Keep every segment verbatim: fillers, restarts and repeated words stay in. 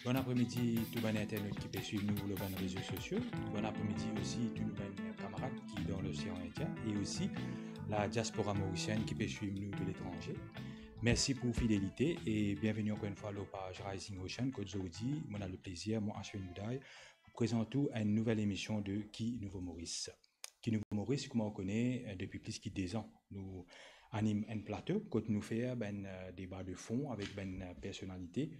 Bon apremidi tou bann internot ki pe swiv nou lor bann rezo sosio. Bon apremidi osi tou nou bann kamarad ki dan Losean Indien e osi la diaspora morisienn ki pe swiv nou de letranze. Mersi pou fidelite e bienveni ankor enn fwa lor paz Rising Ocean, kot zordi mo ena leplezir, mwa Ashwin Uday, pou prezant ou enn nouvel emision de Ki Nouvo Moris. Ki Nouvo Moris, kouma ou kone, eh, depi plis ki dez an, nou anim enn plato kot nou fer bann, eh, deba de fon avek bann, eh, personalite,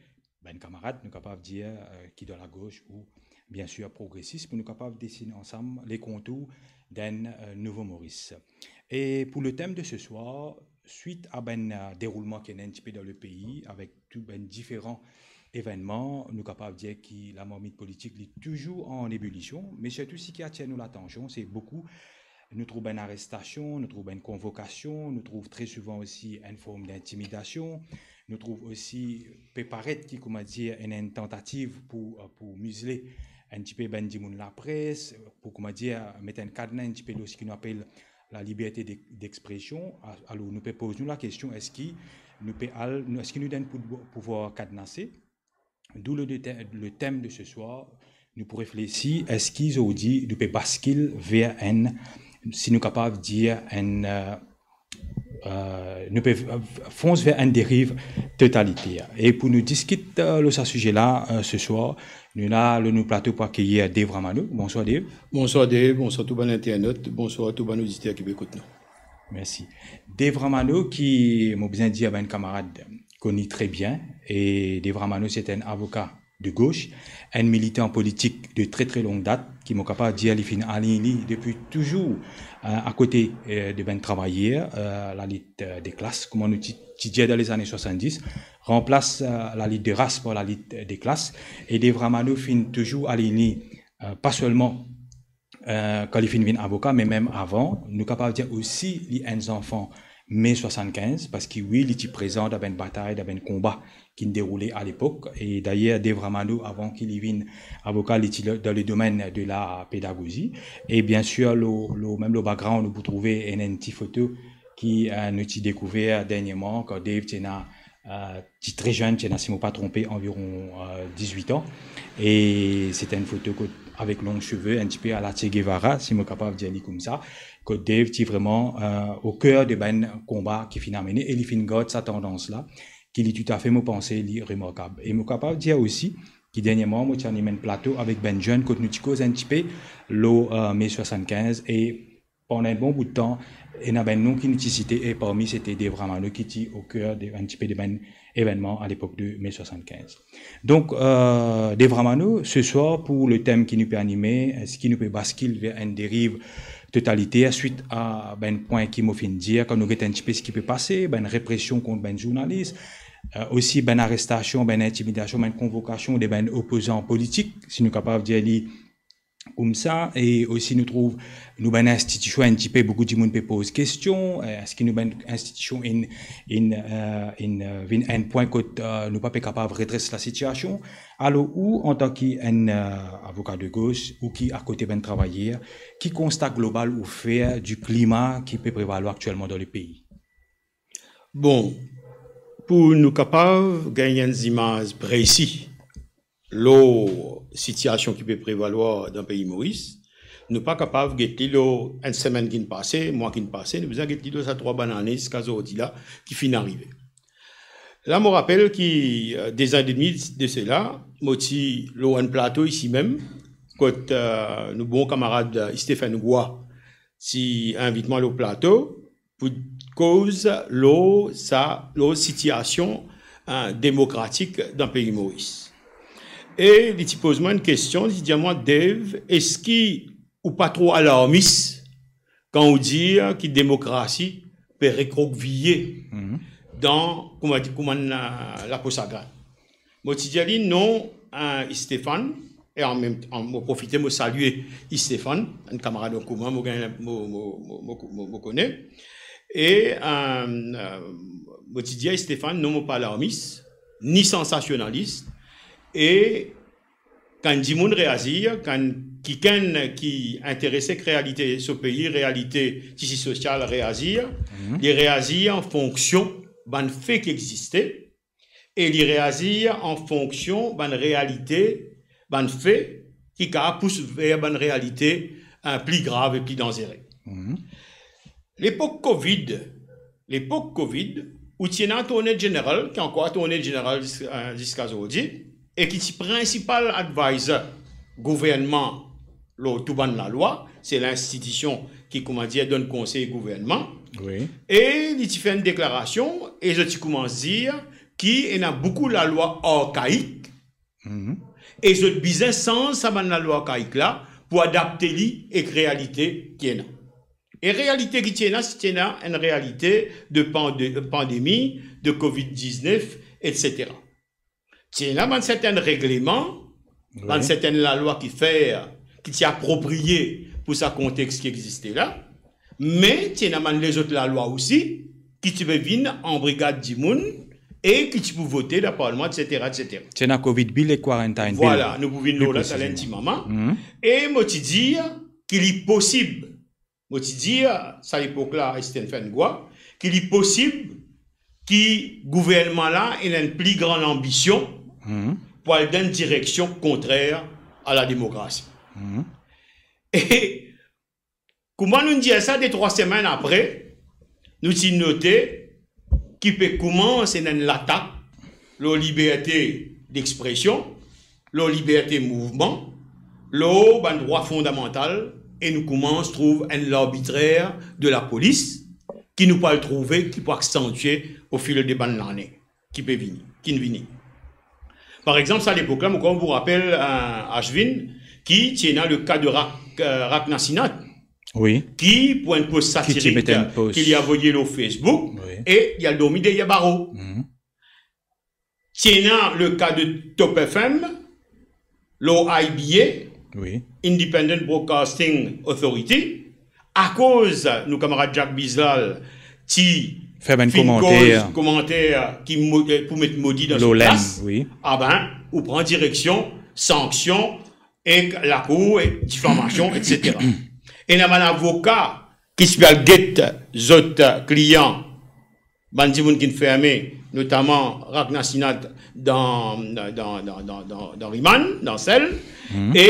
bann kamarad, nou kapav dir, eh, ki dan lagos ou, biensir, progresis, pou nou kapav desin ansam le kontour d'enn, eh, Nouvo Moris. E pou le tem de se swar, swit a bann, eh, deroulman ki ena enn tipe dan lepei, avek tou bann diferan evennman, nou kapav dir ki lamarmit politik, li touzour an ebulision, me sirtou seki atir nou latansion, se boukou, nou trouv bann arestasion, nou trouv bann konvokasion, nou trouv tre souvan osi enn form dintimidasion, nou trouv osi, pe paret ki, kouma dir, ena enn tantativ pou, eh, pou mizle enn tipe bann dimoun lapres, pou, kouma dir, met enn kadna enn tipe lor seki nou apel laliberte de, dexpresion. A-, alor, nou pe poz nou lakestion, eski nou pe al, nou, eski nou donn pou, pouvwar kadnase? D'où le, le tem de se swar, nou pou reflesi, eski zordi nou pe baskil ver enn, si nou kapav dir, enn, eh, eh, nou pe fons ver enn deriv totaliter. E pou nou diskit, eh, lor sa size la, eh, se swar, nou ena lor nou plato pou akeyir Dave Ramano. Bonswar, Dave. Bonswar, Dave. Bonswar tou bann internot. Bonswar tou bann oditer ki pe ekout nou. Mersi. Dave Ramano, ki mo bizin dir bann kamarad kone li tre bien, e Dave Ramano, se enn avoka de gos, enn militan politik de tre, tre long dat, ki mo kapav dir li finn align li depi touzour, eh, akote, eh, de bann travayer, eh, lalit, eh, de klas, kouma nou ti, ti dir dan lezane swasanndis, ranplas, eh, lalit de ras par lalit de klas, e Dave Ramano finn touzour align li, eh, pa selman eh, kan li finn vinn avoka, me mem avan, nou kapav dir osi li enn zanfan me swasann-kinz, parski wi, li ti prezan dan bann batay, dan bann konba ki deroule alepok. E dayer, Dave Ramano, avan ki li vinn avoka, li ti le, dan ledomenn de lapedagozi. E biensir, lor, lor, mem lor background, nou pou trouve enn, enn ti foto ki, eh, nou ti dekouver dernierman, kan Dave ti ena, eh, ti tre zenn, ti ena, si mo pa tronpe, anviron, eh, dizwit an. E se enn foto kot, avek long seve, enn tipe ala Che Guevara, si mo kapav dir li koumsa, kot Dave ti vreman, eh, o ker de bann konba ki finn amene, e li finn gard sa tandans la, ki li toutafe, mo panse, li remarkab. E mo kapav dir osi ki dernierman, mo ti anim enn plato avek bann zenn, kot nou ti koz enn tipe lor, eh, me swasann-kinz, e pandan enn bon bout tan, ena bann nom ki nou ti site, e parmi sete Dave Ramano ki ti o ker de, enn tipe de bann evennman alepok de me swasann-kinz. Donk, eh, Dave Ramano, se swar pou le tem ki nou pe anime, eski nou pe baskil ver enn deriv totaliter swit a bann pwin ki mo finn dir, kan nou get enn tipe seki pe pase, bann represion kont bann zournalis, eh, osi bann arestasion, bann intimidasion, bann konvokasion de bann opozan politik, si nou kapav dir li koumsa, e osi nou trouv nou bann institision enn tipe, boukou dimoun pe poz kestion, eh, eski nou bann institision inn, inn, eh, inn, eh, vinn enn pwin kot, eh, nou pa pe kapav redres lasitiasion? Alor, ou, antan ki enn, eh, avoka de gos, ou ki akote bann travayer, ki konsta global ou fer di klima ki pe prevalwar aktielman dan lepei? Bon, pou nou kapav gagn enn zimaz presi lor sitiasion ki pe prevalwar dan pei Moris, nou pa kapav get li lor enn semenn kinn pase, mwa kinn pase, nou bizin get li lor sa trwa bann ane ziska zordi la ki finn arive. La, mo rapel ki, eh, dezan edmi de sela, mo ti lor enn plato isi mem, kot, eh, nou bon kamarad, eh, Stephen Gwa ti invit mwa lor plato, pou koz lor sa, lor sitiasion, eh, demokratik dan pei Moris. E li ti poz mwa enn kestion, li ti dir mwa, "Dave, eski ou pa tro alarmis kan ou dir ki demokrasi pe rekrokviye dan, kouma dir, kouma enn, eh, lapo sagrin?" Mo ti dir li, "Non, eh, Stéphane," e an mem tan, mo profite, mo salie Stéphane, enn kamarad an komin, mo gagn, mo, mo kone. E, eh, eh, mo ti dir Stéphane, "Non, mo pa alarmis, ni sansasionalis." E kan dimoun reazir, kan kikenn ki interese ek realite so pei, realite tisi sosial reazir, li reazir an fonksion bann fe ki existe, e li reazir an fonksion bann realite, bann fe ki kapav pous ver bann realite, eh, pli grav e pli danzere. Mhm. Lepok Covid, lepok Covid, ou ti ena Attorney General, ki ankor Attorney General zis-, eh, ziska zordi, e ki ti prinsipal advisor gouvernman lor tou bann lalwa, se linstitision ki, koumadir, donn konsey gouvernman. Wi. E li ti fer enn deklarasion e zot ti koumans dir ki ena boukou lalwa arkaik, mhm, e zot bizin sanz sa bann lalwa arkaik la pou adapte li ek realite ki ena. E realite ki ti ena, si ti ena enn realite de pande-, pandemi, de Covid diznef, etsetera. Ti ena bann sertin regleman, wi, bann sertin lalwa ki fer, ki ti apropriye pou sa kontex ki existe la, me ti ena bann lezot lalwa osi ki ti pe vinn anbrigad dimoun e ki ti pou vote dan parlman, etsetera, etsetera. Ti ena Covid Bill e Quarantine Bill. Vwala, nou pou vinn lor la talin ti moman. Mhm. E mo ti dir ki li posib, mo ti dir sa lepok la, Stephen Gwa, ki li posib ki gouvernman la ena enn pli gran lanbision, mhm, pou al dan enn direksion kontrer a lademokrasi. Mhm. E kouma nou dir sa, de trwa semenn apre, nou ti note ki pe koumans ena enn latak lor liberte dexpresion, lor liberte mouvman, lor bann drwa fondamantal, e nou koumans trouv enn larbitrer de lapolis ki nou pou al trouve ki pou aksantie o fil de bann lane ki pe vini, ki'nn vini. Par exanp, sa lepok la, mo krwar ou rapel, eh, Ashwin, ki ti ena le ka de Rak-, eh, Rakna Sinath, wi, ki pou enn post satirik ki li avoye lor Facebook, wi, e li al dormi deryer baro. Mhm. Ti ena le ka de Top F M, lor I B A, wi, Independent Broadcasting Authority, akoz nou kamarad Jack Bizlal ti fer bann komanter, komanter ki mo-, eh, pou met modi dan so plas, wi, aben, ou pran direksion, sanksion, ek lakour, e difamasion, etsetera. Ena bann avoka ki ti pe al get zot klian, bann dimoun ki'nn ferme, notaman Rakna Sinath dan, dan, dan rimann, dan sel, mhm, e,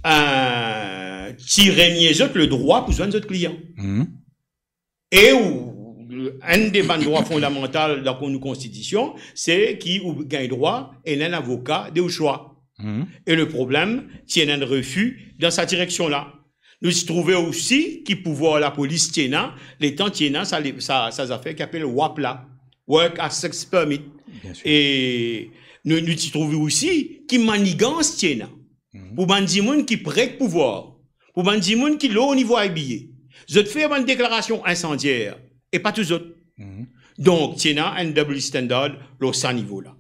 eh, ti renie zot ledrwa pou zwenn zot klian. Mhm. E ou, enn de bann drwa fondamantal dan nou konstitision, se ki ou gagn drwa ena enn avoka de ou swa. Mhm. E le problem, ti ena enn refi dan sa direksion la. Nou ti trouve osi ki pouvwar lapolis ti ena, letan ti ena sa, sa, sa zafer ki apel wap la, Work Access Permit. Bien sir. E nou, nou ti trouve osi ki manigans ti ena. Mhm. Pou bann dimoun ki pre ek pouvwar, pou bann dimoun ki lor nivo I B A, zot fer bann deklarasion insandier, e pa tou zot. Mhm. Donk, ti ena enn double standard lor sa nivo la.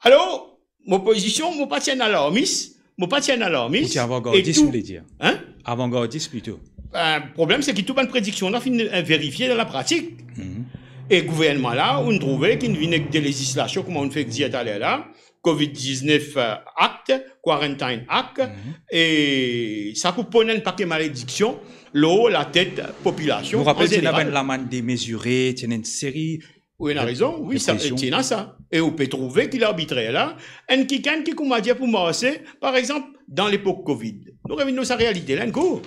Alor, mo pozision, mo pa ti enn alarmis, mo pa ti enn alarmis. Ou ti avangardis, ou vle dir? Hein? Avangardis plito. Eh, problem, se ki tou bann prediksion la finn, eh, verifie dan lapratik. Mhm. E gouvernman la, ou'nn trouve ki'nn vinn ek de lezislasion, kouma ou'nn fek dir taler la, Covid diznef, eh, Act, Quarantine Act, mhm, e sa pou ponn enn pake malediksion lor latet popilasion an zeneral. Nou rapel, ti ena bann lamann demezire, ti ena enn seri Ou ena rezon, wi, sa, represion, ti ena sa. E ou pe trouve ki larbitrer la, enn kikenn ki koumadir pou marse, par exanp, dan lepok Covid. Nou revinn lor sa realite la enn kour.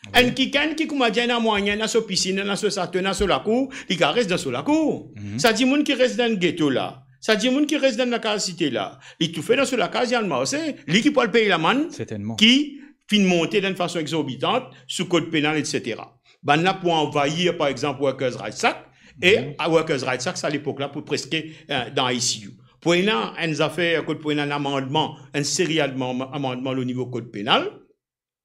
Wi. Enn kikenn ki koumadir ena mwayin, ena so pisinn, ena so sato, ena so lakour, li kapav res dan so lakour. Mhm. Sa dimoun ki res dan geto la, sa dimoun ki res dan lakaz site la, li toufe dan so lakaz, li al marse, li ki pou al pey lamann, sertennman, ki finn monte dan enn fason exorbitant sou kod penal, etsetera. Bannla pou anvayir, par exanp, Workers Rights Act, e, mhm, a Workers Rights Act, sa lepok la, pou preske, eh, dan I C U. Pou ena enn zafer kot pou ena enn amandman, enn seri amandman, amandman lor nivo kod penal,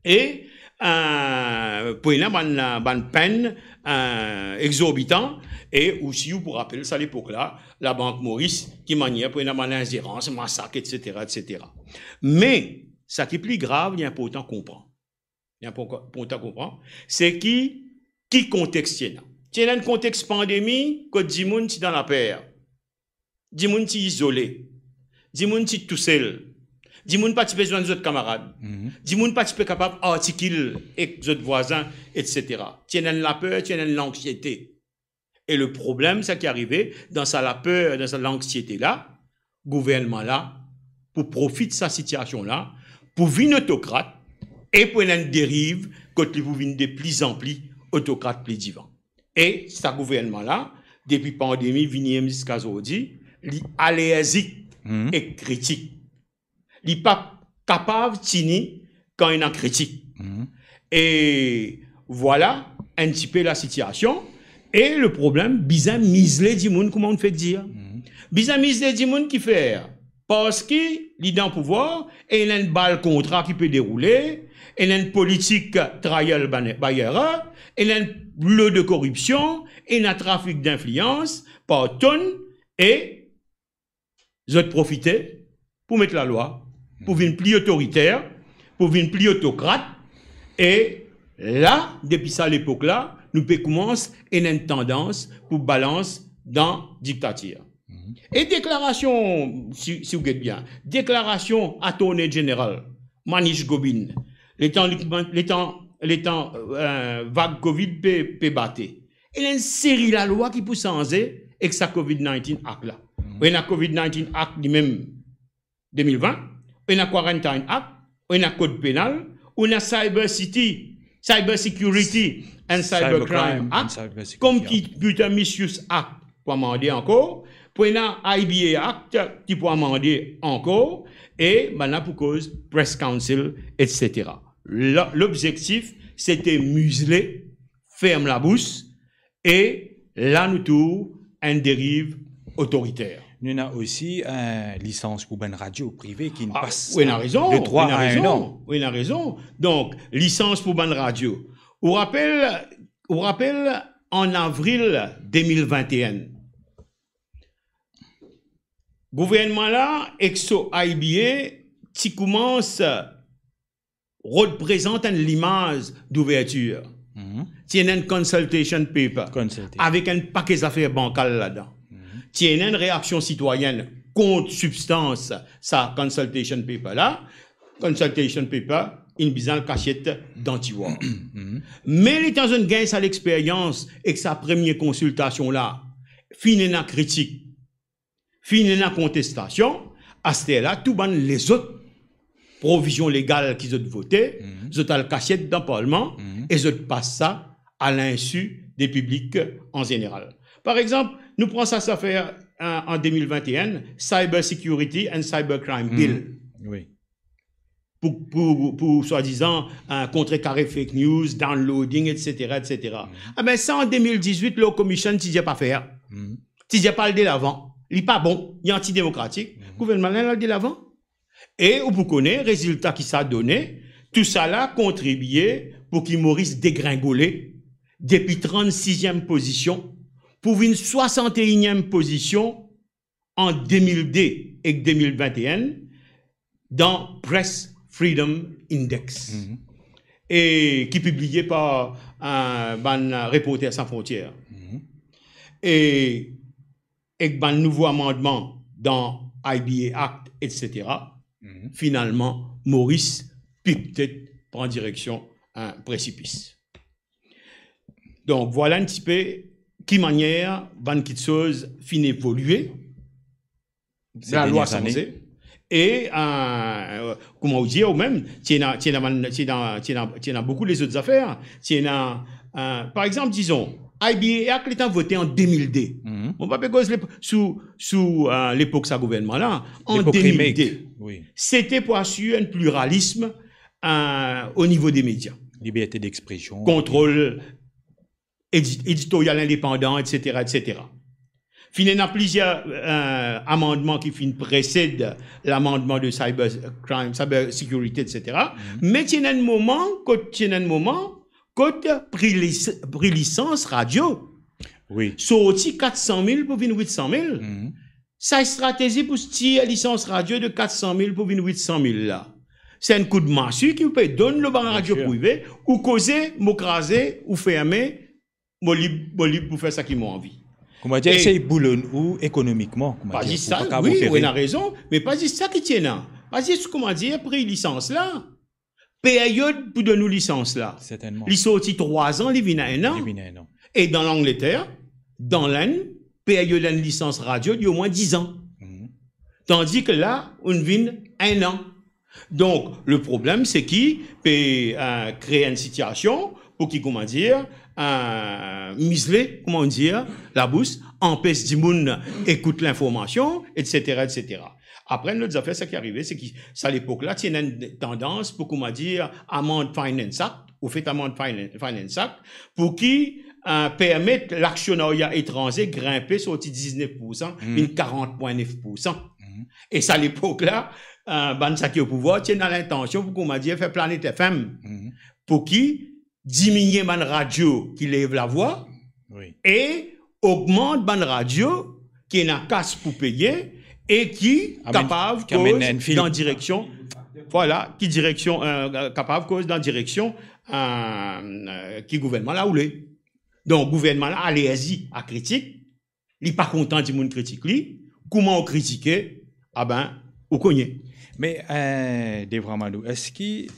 e, eh, pou ena bann, bann penn, eh, exorbitan, e osi ou pou rapel sa lepok la, Labank Moris, ki manier pou ena bann inzerans, masak, etsetera, etsetera. Me, sa ki pli grav, li inportan konpran. Li inportan konpran, se ki, ki kontex ti ena. Ti ena enn kontex pandemi, kot dimoun ti dan laper. Dimoun ti izole. Dimoun ti tousel. Dimoun pa ti pe zwenn zot kamarad. Mhm. Dimoun pa ti pe kapav artikil ek zot vwazin, etsetera. Ti ena enn laper, ti ena enn lanksiete. E le problem, sa ki arive, dan sa laper, dan sa lanksiete la, gouvernman la pou profit sa sitiasion la, pou vinn otokrat e pou ena enn deriv kot li pou vinn de pli an pli otokrat pli divan. E sa gouvernman la, depi pandemi vini ziska zordi, li alerzik ek kritik. Li pa kapav tini kan ena kritik. E vwala enn tipe lasitiasion. E le problem, bizin mizle dimoun, kouma ou fek dir. Bizin mizle dimoun kifer? Parski li dan pouvwar, e ena enn bal kontra ki pe deroule, ena enn politik trial and error, ena enn lo de koripsion, ena trafik dinflians par tonn, e zot profite pou met lalwa, pou vinn pli otoriter, pou vinn pli otokrat, e la, depi sa lepok la, nou pe koumans ena enn tandans pou balans dan diktatir. E deklarasion, si, si ou get bien, deklarasion Attorney General Manish Gobin, letan li, letan, letan, eh, vag Covid pe, pe bate, ena enn seri lalwa ki pou sanze ek sa Covid nineteen Act la. Ou ena Covid nineteen Act limem de mil vin, ou ena Quarantine Act, ou ena Kod Penal, ou ena Cyber City, Cyber Security and Cyber Crime Act, kom Computer Misuse Act pou amande ankor, pou ena I B A Act ki pou amande ankor, e bann la pou koz Press Council, et cetera. La, lobzektif, sete mizle, ferm labous, e la nou trouv enn deriv otoriter. Nou ena osi, eh, lisans pou bann radio prive ki pas de trwa a enn an. Ou ena rezon, ou ena rezon. Donk, lisans pou bann radio. Ou rapel, ou rapel, an avril de mil vin e enn, gouvernman la ek so I B A ti koumans rod prezant enn limaz douvertir. Ti ena enn consultation paper avek enn pake zafer bankal ladan. Ti ena enn reaksion sitwayenn kont sibstans sa consultation paper la. Consultation paper inn bizin al kasiet dan tiwar. Me letan zot inn gagn sa lexperyans ek sa premie konsiltasion la, finn ena kritik, finn ena kontestasion, aster la, tou bann lezot provizion legal ki zot vote, zot al kasiet dan parlman e zot pas sa a linsu de piblik an zeneral. Par exanp, nou pran sa zafer, eh, an de mil vin e enn, Cyber Security and Cyber Crime Bill. Wi. Pou, pou, pou swadizan, eh, kontrekare fake news, downloading, et cetera, et cetera. Abe, sa an de mil dizwit, Law Commission ti dir pa fer. Ti dir pa al delavan. Li pa bon, li antidemokratik. Gouvernman la al delavan. E ou pou kone rezilta ki sa done, tousala kontribie pou ki Moris degringole depi trannsizyem pozision pou vinn swasant-e-innyem pozision an de mil de ek de mil vin e enn dan Press Freedom Index, e ki pibliye par, eh, bann Reporters Sans Frontières. E ek bann nouvo amandman dan I B A Act, et cetera, finalman, Moris pe petet pran direksion, eh, presipis. Donk, vwala enn tipe ki manier bann kiksoz finn evolie, lalwa sanze. E, eh, kouma ou dir, ou mem, ti ena, ti ena bann, ti ena, ti ena, ti ena boukou lezot zafer. Ti ena, eh, par exanp, dizon, I B A Act letan vote an de mil de. Mo pa pe koz lep-, sou, sou, eh, lepok sa gouvernman la. An de mil de, sete pou asir enn pliralism, eh, o nivo de media. Liberte d'expression. Kontrol edi-, editoryal indepandan, et cetera, et cetera. Finn ena plizier, eh, amandman ki finn presed lamandman de cyber crime, cyber security, et cetera. Me ti ena enn moman, kot ti ena enn moman, kot pri lis-, pri lisans radio sorti kat san mil pou vinn wit san mil. Sa stratezi pou tir lisans radio de kat san mil pou vinn wit san mil la, se enn koudmasi ki ou pe donn lor bann radio prive, ou koze, mo kraze, ou ferme, mo lib, mo lib pou fer seki mo anvi. Kouma dir, e sey boulonn ou ekonomikman, kouma dir, zis pou sa, pa kapav wi, opere. Ou ena rezon, me pa zis sa ki ti ena. Pa zis, kouma dir, pri lisans la. Peryod pou donn ou lisans la. Sertennman. Li sorti trwa zan, li vinn enn an. Li vinn enn an. E dan Langleter, dan Lenn, peryod enn lisans radio, li omwin diz an. Mhm. Tandis ke la, ou'nn vinn enn an. Donk, le problem, se ki pe, eh, kree enn sitiasion pou ki, kouma dir, eh, mizle, kouma dir, labous, anpes dimoun ekout linformasion, et cetera, et cetera. Apre, enn lot zafer, sa ki arive, se ki, sa lepok la, ti ena enn tandans pou, kouma dir, Amend Finance Act, ou fer Amend Finan-, Finance Act, pou ki, eh, permet laksionaria etranze grinpe sorti diznef poursan, vinn karant pwin nef poursan. E sa lepok la, eh, bann sa ki o pouvwar, ti ena lintansion pou, kouma dir, fer Planet F M, pou ki diminie bann radio ki lev lavwa e ogmant bann radio ki ena kas pou peye e ki kapav koz dan direksion, vwala, ki direksion, eh, kapav koz dan direksion, eh, eh, ki gouvernman la oule. Donk, gouvernman la alerzi a kritik, li pa kontan dimoun kritik li, kouma ou kritike, aben, ou kogne. Me, eh, Devran Mano, eski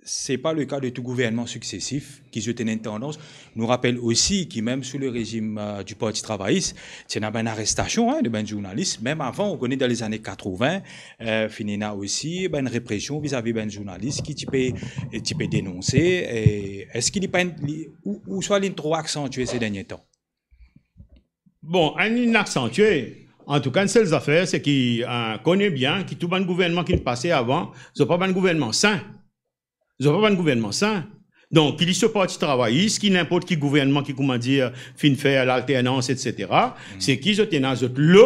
se pa le ka de tou gouvernman siksesif ki zot ena enn tandans? Nou rapel osi ki mem sou le rezim, eh, di Parti Travayis, ti ena bann arestasion, hein, de bann zournalis. Mem avan, ou kone dan lezane katrovin, eh, finn ena osi bann represion vizavi bann zournalis ki ti pe, ti pe denonse. E eski li pa enn, li, ou, ouswa li tro aksantie se dernie tan? Bon, enn, li aksantie. Antouka, enn sel zafer, se ki, eh, kone bien ki tou bann gouvernman ki pase avan, zot pa bann gouvernman sin. Zot pa bann gouvernman sin. Donk, ki li so Parti Travayis, ki ninport ki gouvernman ki, kouma dir, finn fer lalternans, et cetera, se ki zot ena zot lo,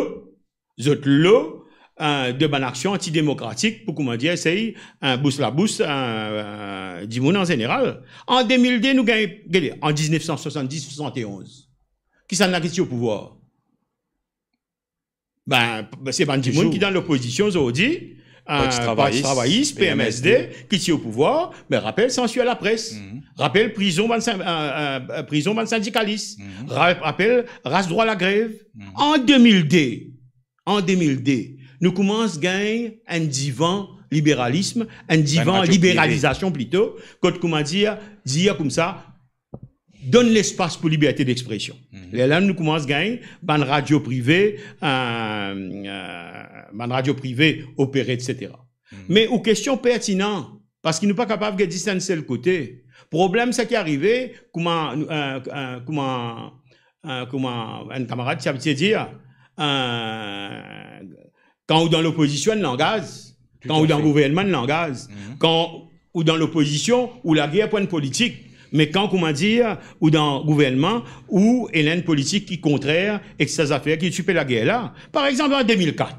zot lo, eh, de bann aksion antidemokratik pou, kouma dir, esey, eh, bous labous, eh, eh, dimoun an zeneral. An de mil de, nou gagn, gete, an diznef san swasanndis, swasann-e-onz, kisannla ki ti o pouvwar? Ben, se bann dimoun ki dan lopozision zordi, eh, Parti Travayis, P M S D, ki ti o pouvwar, me rapel sansir lapres, rapel prizon bann sin-, eh, eh, prizon bann sindikalis, ra-, rapel ras drwa lagrev. An de mil de, an de mil de, nou koumans gagn enn divan liberalism, enn divan liberalizasion plito, kot, kouma dir, dir koumsa, donn lespas pou liberte dekspresion. Lerla nou koumans gagn bann radio prive, eh, eh, bann radio prive opere, et cetera. Me ou kestion pertinan, parski nou pa kapav get zis enn sel kote. Problem, sa ki arive, kouma, eh, eh, kouma, eh, kouma enn kamarad ti abitie dir, eh, kan ou dan lopozision, enn langaz. Kan ou dan gouvernman, enn langaz. Kan ou dan lopozision, ou lager pou enn politik. Me kan, kouma dir, ou dan gouvernman, ou ena enn politik ki kontrer ek sa zafer ki ti pe lager la. Par exanp, an de mil kat,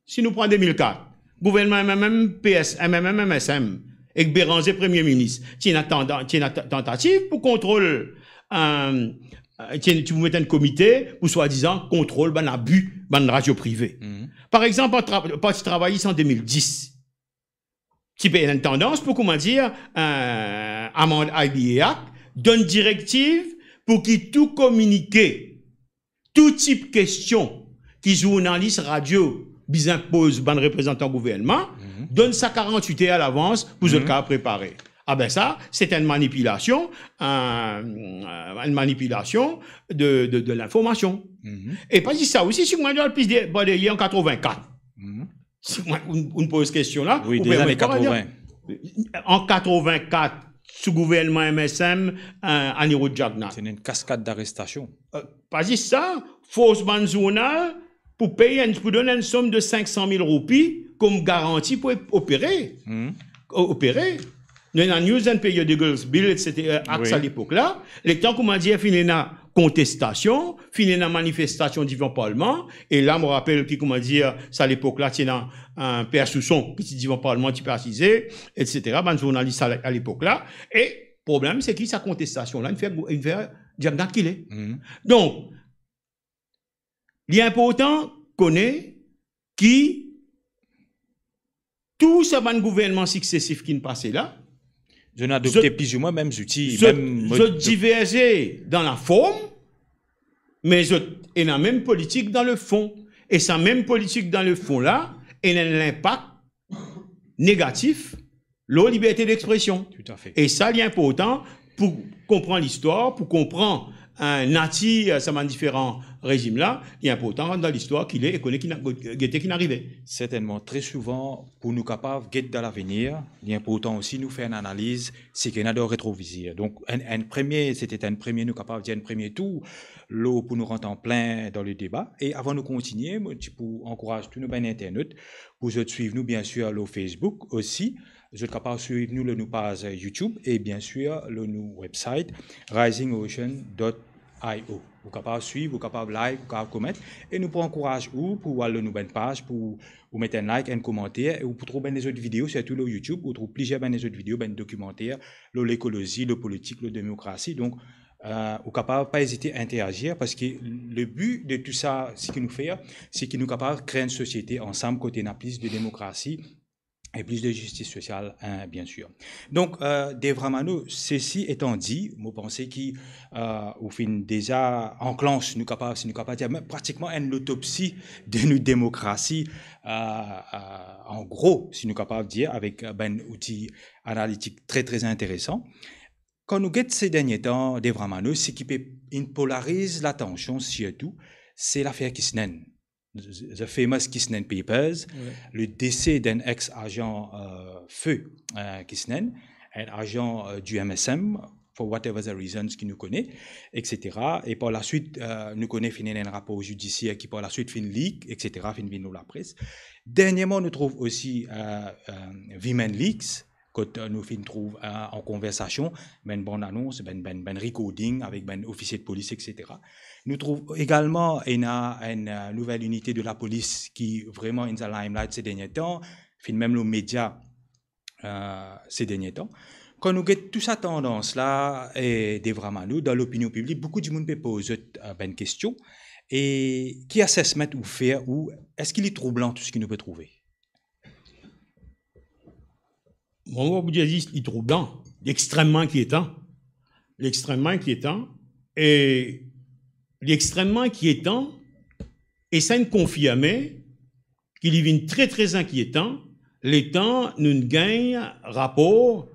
si nou pran de mil kat, gouvernman M M M, P S, M M M, M S M, ek Bérenger premie minis, ti ena tanda-, ti ena ta-, tantativ pou kontrol, eh, eh, ti, ti pou met enn komite pou swadizan kontrol bann abi bann radio prive. Par exanp, an tra-, Parti Travayis an de mil dis, ti pe ena enn tandans pou, kouma dir, eh, amend I B A Act, donn direktiv pou ki tou kominike, tou tip kestion ki zournalis radio bizin poz bann reprezantan gouvernman, donn sa karant-wit er alavans pou zot kapav prepare. Aben sa, se enn manipilasion, eh, enn manipilasion de, de, de linformasion. E pa zis sa osi, si mwa, al plis de, bor deryer an katrovin-kat. Si mwa, ou, ou poz kestion la, wi, ou deza ane katrovin. An katrovin-kat, sou gouvernman M S M, eh, Anirudh Jagannath. Se enn kaskad darestasion. Eh, pa zis sa, fors bann zournal pou pey enn, pou donn enn som de sink san mil roupi kom garanti pou opere. O-, opere. Nou ena News and Periodicals Bill, et cetera, Act sa lepok la. Letan, kouma dir, finn ena kontestasion, finn ena manifestasion divan parlman, e la, mo rapel ki, kouma dir, sa lepok la, ti ena, eh, Per Sousson ki ti divan parlman, ti pe asize, et cetera, bann zournalis a, a lepok la. E problem, se ki sa kontestasion la, inn fer, inn fer Jagannath kile. Donk, li inportan kone ki tou sa bann gouvernman siksesif ki'nn pase la, zot inn adopte plizoumwin mem zouti, zot, mem mod zot de diverze dan laform, me zot ena mem politik dan lefon. E sa mem politik dan lefon la, ena enn linpak negatif lor liberte dekspresion. Toutafe. E sa, li inportan pou konpran listwar, pou konpran, eh, natir, eh, sa bann diferan rezim la, li inportan rann dan listwar ki li e kone ki ena, gete ki ena arive. Sertennman, tre souvan, pou nou kapav get dan lavenir, li inportan osi nou fer enn analiz seki ena dan retrovizir. Donk, enn, enn premie, sete enn premie, nou kapav dir enn premie tour, lor pou nou rant anplin dan le deba. E avan nou kontigne, mo ti pou ankouraz tou nou bann internot pou zot swiv nou, biensir, lor Facebook osi. Zot kapav swiv nou lor nou paz YouTube e, biensir, lor nou website, rising ocean dot io. Ou kapav swiv, ou kapav like, ou kapav comment. E nou pou ankouraz ou pou al lor nou bann paz, pou ou met enn like, enn komanter, e ou pou trouv bann lezot video, sirtou lor YouTube, ou trouv plizier bann lezot video, bann dokimanter lor lekolozi, lor politik, lor demokrasi. Donk, euh, ou kapav pa ezite interagir, parski le bi de tou sa, seki nou fer, seki nou kapav kre enn sosiete ansam kot ena plis de demokrasi e plis de zistis sosial, hein, biensir. Donk, euh, Devramano, sesi etan di, mo panse ki, euh, ou finn deza anklansh, nou kapav, si nou kapav dir, me pratikman enn lotopsi de nou demokrasi, euh, euh, an gro, si nou kapav dir, avek, euh, bann outi analitik tre, tre interesan. Kan nou get se dernie tan, Devramano, seki pe inn polariz latansion sirtou, se lafer Kisnen. The famous Kisnen Papers, wi, le dese d'enn ex-azan, euh, feu, euh, Kisnen, enn azan, euh, du M S M, for whatever the reasons ki nou kone, et cetera. E par laswit, euh, nou kone finn ena enn rapor zidisier ki par laswit finn leak, et cetera, finn vinn lor lapres. Dernierman, nou trouv osi, euh, euh, Women Leaks, kot, euh, nou finn trouv, euh, an konversasion, bann bann anons, bann, bann, bann recording avek bann ofisie de polis, et cetera. Nou trouv egalman ena enn, euh, nouvel inite de lapolis ki vreman in the limelight se dernie tan, finn mem lor media, euh, se dernie tan. Kan nou get tou sa tandans la, e Devramano, dan lopinion piblik, boukou dimoun pe poz zot, euh, bann kestion. E ki assessment ou fer, ou eski li troublan tou seki nou pe trouve? Mwa, mo pou dir zis, li troublan, li extreman inkietan. Li extreman inkietan, e li extreman inkietan, e sa inn konfirme ki li vinn tre, tre inkietan, letan nou gagn rapor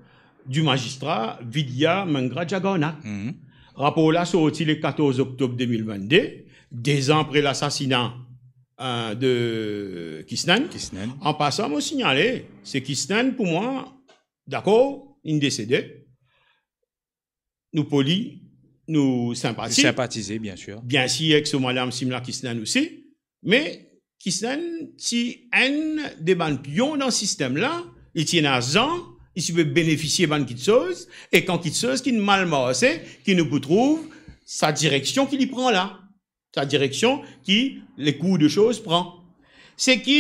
di mazistra Vidya Mangra Jagannath. Mhm. Rapor la sorti le katorz oktob de mil vennde, dezan apre lasasina, euh, de Kisnen. Kisnen. An pasan, mo signale, se Kisnen, pou mwa, dakor, inn desede. Nou poli, nou sinpatize. Sinpatize, biensir. Biensir, ek so madam Simla Kisnen osi. Me Kisnen ti enn de bann pion dan sistem la, li ti enn azan, li ti pe benefisie bann kitsoz, e kan kitsoz ki mal marse, ki nou pou trouv sa direksion ki li pran la, sa direksion ki le kour de soz pran. Seki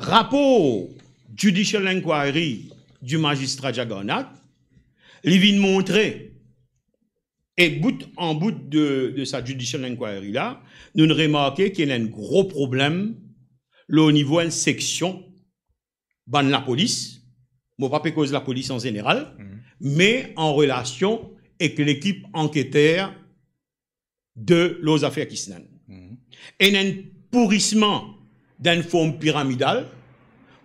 rapor judicial inquiry di mazistra Jagannath, li vinn montre, e bout an bout de, de sa judicial inquiry la, nou remarke ki ena enn gro problem lor nivo enn seksion bann lapolis, mo pa pe koz lapolis an zeneral, mhm, me an relasion ek lekip anketer de lor zafer Kisnen. Mhm. Ena enn pourisman dan enn form piramidal,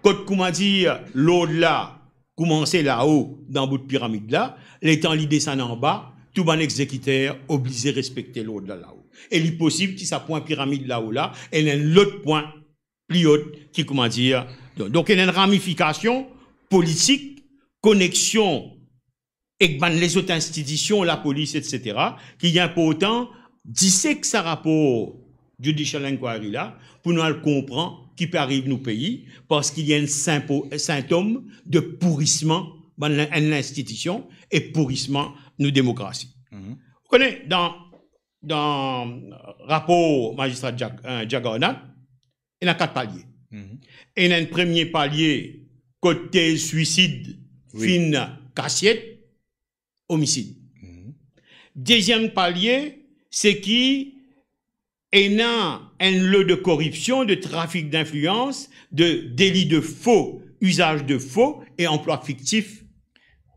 kot, koumadir, lord la koumanse lao dan bout piramid la, letan li desann anba, tou bann egzekiter oblize respekte lord la lao. E li posib ki sa pwin piramid lao la, ena enn lot pwin pli o ki, koumadir, donk, donk ena enn ramifikasion politik, koneksion ek bann lezot institision, lapolis, et cetera, ki li inportan disek sa rapor judicial inquiry la, pou nou al konpran ki pe ariv nou pei, parski li enn sinpo-, sintom de pourisman bann lin-, enn linstitision e pourisman nou demokrasi. Mhm. Ou kone, dan, dan rapor mazistra Jack, euh, Jagannath, ena kat palie. Mhm. Ena enn premie palie kot tez swisid, wi, finn kasiet, omisid. Mhm. Deziem palie, se ki ena enn lo de koripsion, de trafik dinflians, de deli de fo, izaz de fo e anplwa fiktif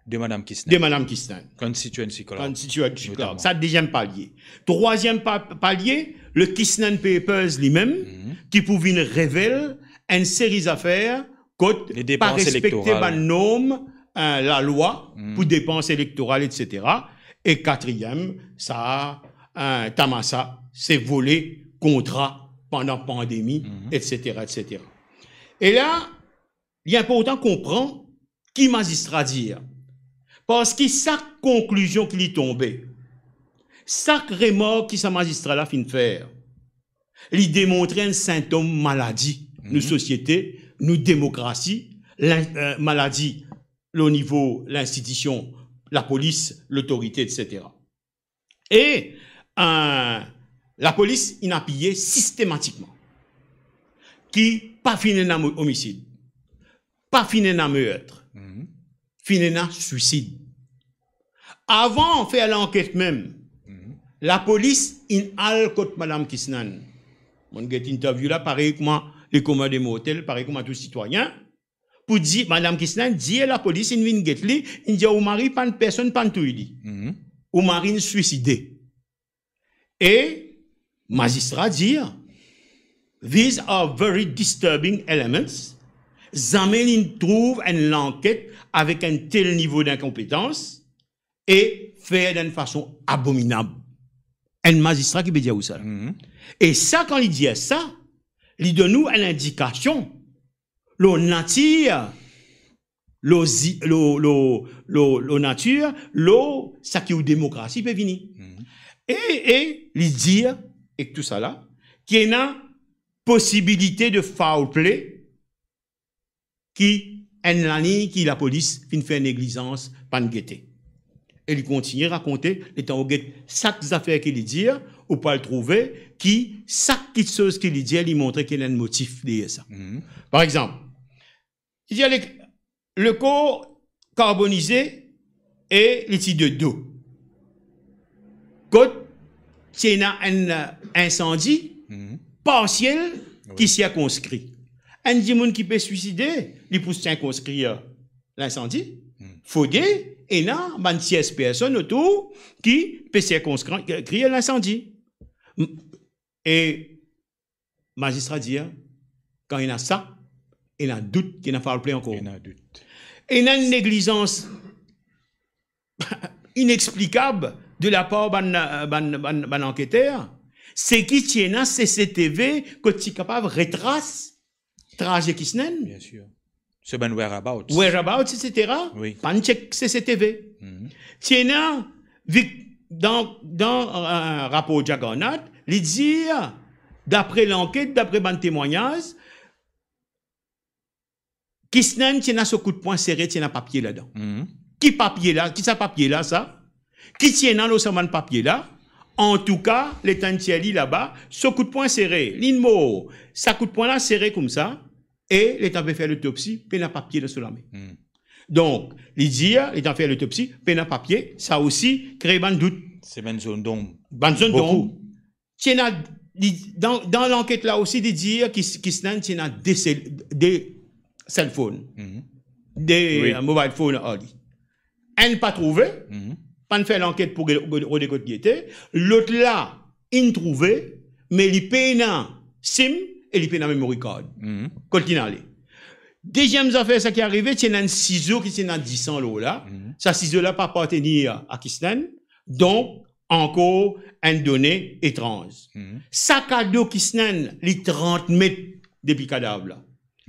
de Madam Kisnen. De Madam Kisnen. Constituency clerk. Constituency clerk. Notaman. Sa deziem palie. Trwaziem pa-, palie, le Kisnen Papers limem, mhm, ki pou vinn revel enn seri zafer kot pa respekte bann norm, euh, lalwa, mhm, pou depans elektoral, et cetera. E katriem, sa, eh, Tamasa, se vole kontra pandan pandemi, mhm, et cetera, et cetera. E la, li inportan konpran ki mazistra dir. Parski sak konklizion ki li tonbe, sak remark ki sa mazistra la finn fer, li demontre enn sintom maladi nou, mhm, sosiete, nou demokrasi, lin-, eh, maladi lor nivo linstitision, lapolis, lotorite, et cetera. E, eh, lapolis inn apiye sistematikman ki pa finn ena mo-, omisid, pa finn ena mertre, mhm, finn ena swisid. Avan fer lanket mem, mhm, lapolis inn al kot Madam Kisnan. Monn get interview la, parey kouma lekomin de mortel, parey kouma tou sitwayin, pou dir, Madam Kisnan dir lapolis inn vinn get li, inn dir, "Ou mari pa'nn, personn pa'nn touy li. Mhm. Ou mari inn swiside." E mazistra dir, "These are very disturbing elements." Zame li trouv enn lanket avek enn tel nivo dinkonpetans e fer dan enn fason abominab. Enn mazistra ki pe dir ou sa. Mhm. E sa, kan li dir sa, li donn ou enn indikasion lor natir, lor zi-, lor, lor, lor, lor natir, lor seki ou demokrasi pe vini. Mhm. E, e li dir, ek tou sa la, ki ena posibilite de foul play, ki enn laliny ki lapolis finn fer neglizans, pa'nn gete. E li kontigne rakonte, letan ou get sak zafer ki li dir, ou pou al trouve ki sak kitsoz ki li dir, li montre ki ena enn motif deryer sa. Mhm. Par exanp, li dir le, lekor karbonize e li ti de do. Kot ti ena enn, eh, insandi, mhm, parsiel ki, wi, sirkonskri. Enn dimoun ki pe swiside, li pou sirkonskrir, eh, linsandi. Hmm. Fode ena bann tiers personn otour ki pe sirkonskrir linsandi. M-, e mazistra dir, kan ena sa, ena dout, ki ena foul play ankor. Ena dout. Ena enn neglizans inexplikab de lapar bann, bann, bann, bann anketer, seki ti ena C C T V kot ti kapav retras traze Kisnan. Bien sûr. So bann whereabouts. Whereabouts, et cetera. Wi. Pa'nn check C C T V. Mhm. Ti ena, vik-, dan, dan, eh, rapor Jaggernaut, li dir, dapre lanket, dapre bann temwagnaz, Kisnan ti ena so kout pwin sere, ti ena papie ladan. Mhm. Ki papie la? Ki sa papie la, sa? Ki ti ena lor sa bann papie la? Antouka, letan inn tir li laba, so kout pwin sere, linn mor. Sa kout pwin la sere koumsa, e letan pe fer lotopsi, pena papie dan so lame. Mhm. Donk, li dir, letan fer lotopsi, pena papie, sa osi kree bann dout. Se bann zone d'ombre. Bann zone d'ombre. Boukou. Ti ena, li, dan, dan lanket la osi, li dir ki, Kisnan ti ena de sel, de cellphone, mhm, de, wi, eh, mobile phone ar li. Enn pa trouve, mhm, pa'nn fer lanket pou re-, re-, rode kot li ete. Lot la, inn trouve, me li pena sim e li pena memory card. Mhm. Kot linn ale. Deziem zafer, sa ki arive, ti ena enn sizo ki ti ena disan lor la. Mhm. Sa sizo la pa apartenir a Kisnan. Donk, ankor enn done etranz. Mhm. Sak a do Kisnan, li trant met depi kadav la.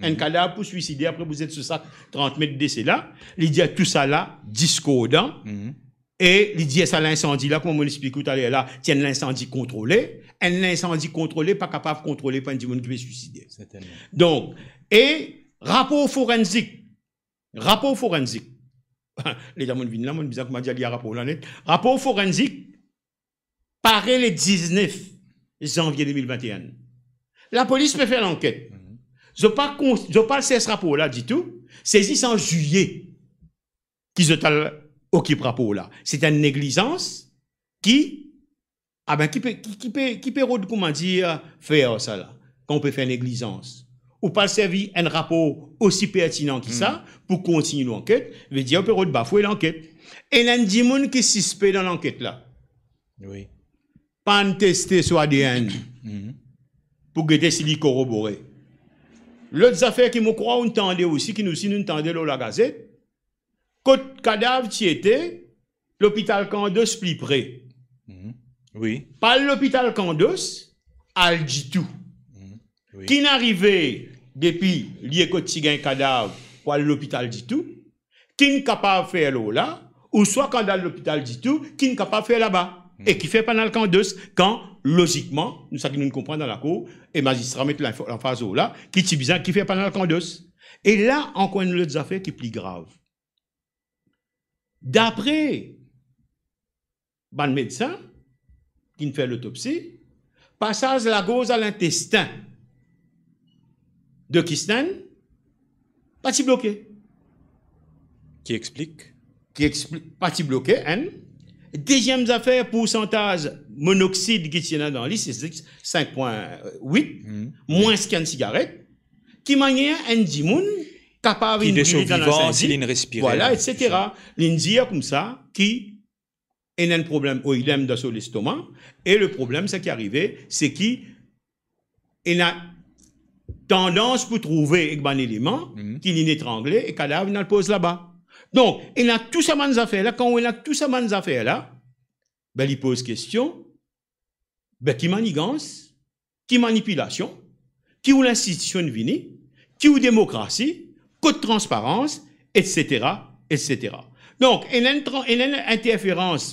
Enn, mhm, kadav pou swiside, apre pou zet so sak trant met de sela, li dir tou sa la diskordan. Mhm. E li dir sa linsandi la, kouma mo'nn explik ou taler la, ti enn linsandi kontrole. Enn linsandi kontrole pa kapav kontrole par enn dimoun ki pe swiside. Sertennman. Donk, e rapor forenzik, rapor forenzik. Letan mo'nn vinn la, mo'nn bizin kouma dir lir rapor la net. Rapor forenzik pare le diznef zanvie de mil vinte-enn. Lapolis pe fer lanket. Mhm. Zot pa kon-, zot pa al sers rapor la ditou. Se zis an zilie ki zot al okip rapor la. Se enn neglizans ki, abe, ki pe, ki, ki pe, ki pe rod, kouma dir, fer sa la. Kan ou pe fer neglizans, ou pa servi enn rapor osi pertinan ki sa, hmm, pou kontign lanket, vedir ou pe rod bafwe lanket. Ena enn dimoun ki sispe dan lanket la. Wi. Pa'nn teste so A D N, mhm, pou gete si li korobore. Lot zafer ki mo krwar ou'nn tande osi, ki nou osi nou'nn tande lor lagazet, kot kadav ti ete, lopital Kandos pli pre. Mhm. Wi. Pa al lopital Kandos, al ditou. Mhm. Wi. Ki'nn arive depi lie kot ti gagn kadav pou al lopital ditou, ki'nn kapav fer lor la, ouswa kan al lopital ditou, ki'nn kapav fer laba. Mhm. E kifer pa'nn al Kandos, kan lozikman, nou sa ki nou'nn konpran dan lakour, e mazistra met linfo-, lanfaz lor la, ki ti bizin, kifer pa'nn al Kandos. E la, ankor enn lot zafer ki pli grav. Dapre bann medsin ki'nn fer lotopsi, pasaz lagorz a lintestin de Kisnenn pa ti bloke. Ki explik? Ki expli-, pa ti bloke, enn. Deziem zafer, poursantaz monoksid ki ti ena dan li, se zis sink pwin wit, mhm, mwins ki enn sigaret. Ki manier enn dimoun kapav inn brile dan lansindi, si li'nn respire, vwala, etsetera. Li'nn dir koumsa ki ena enn problem oilem dan so lestoma, e le problem, seki arive, se ki ena tandans pou trouve ek bann eleman, mhm, ki li'nn etrangle e kadav inn al poz laba. Donk, ena tou sa bann zafer la, kan ou ena tou sa bann zafer la, be, li poz kestion, be, ki manigans, ki manipilasion, ki ou linstitision inn vini, ki ou demokrasi, kot transparans, etsetera, etsetera. Donk, ena enn tran-, ena enn interferans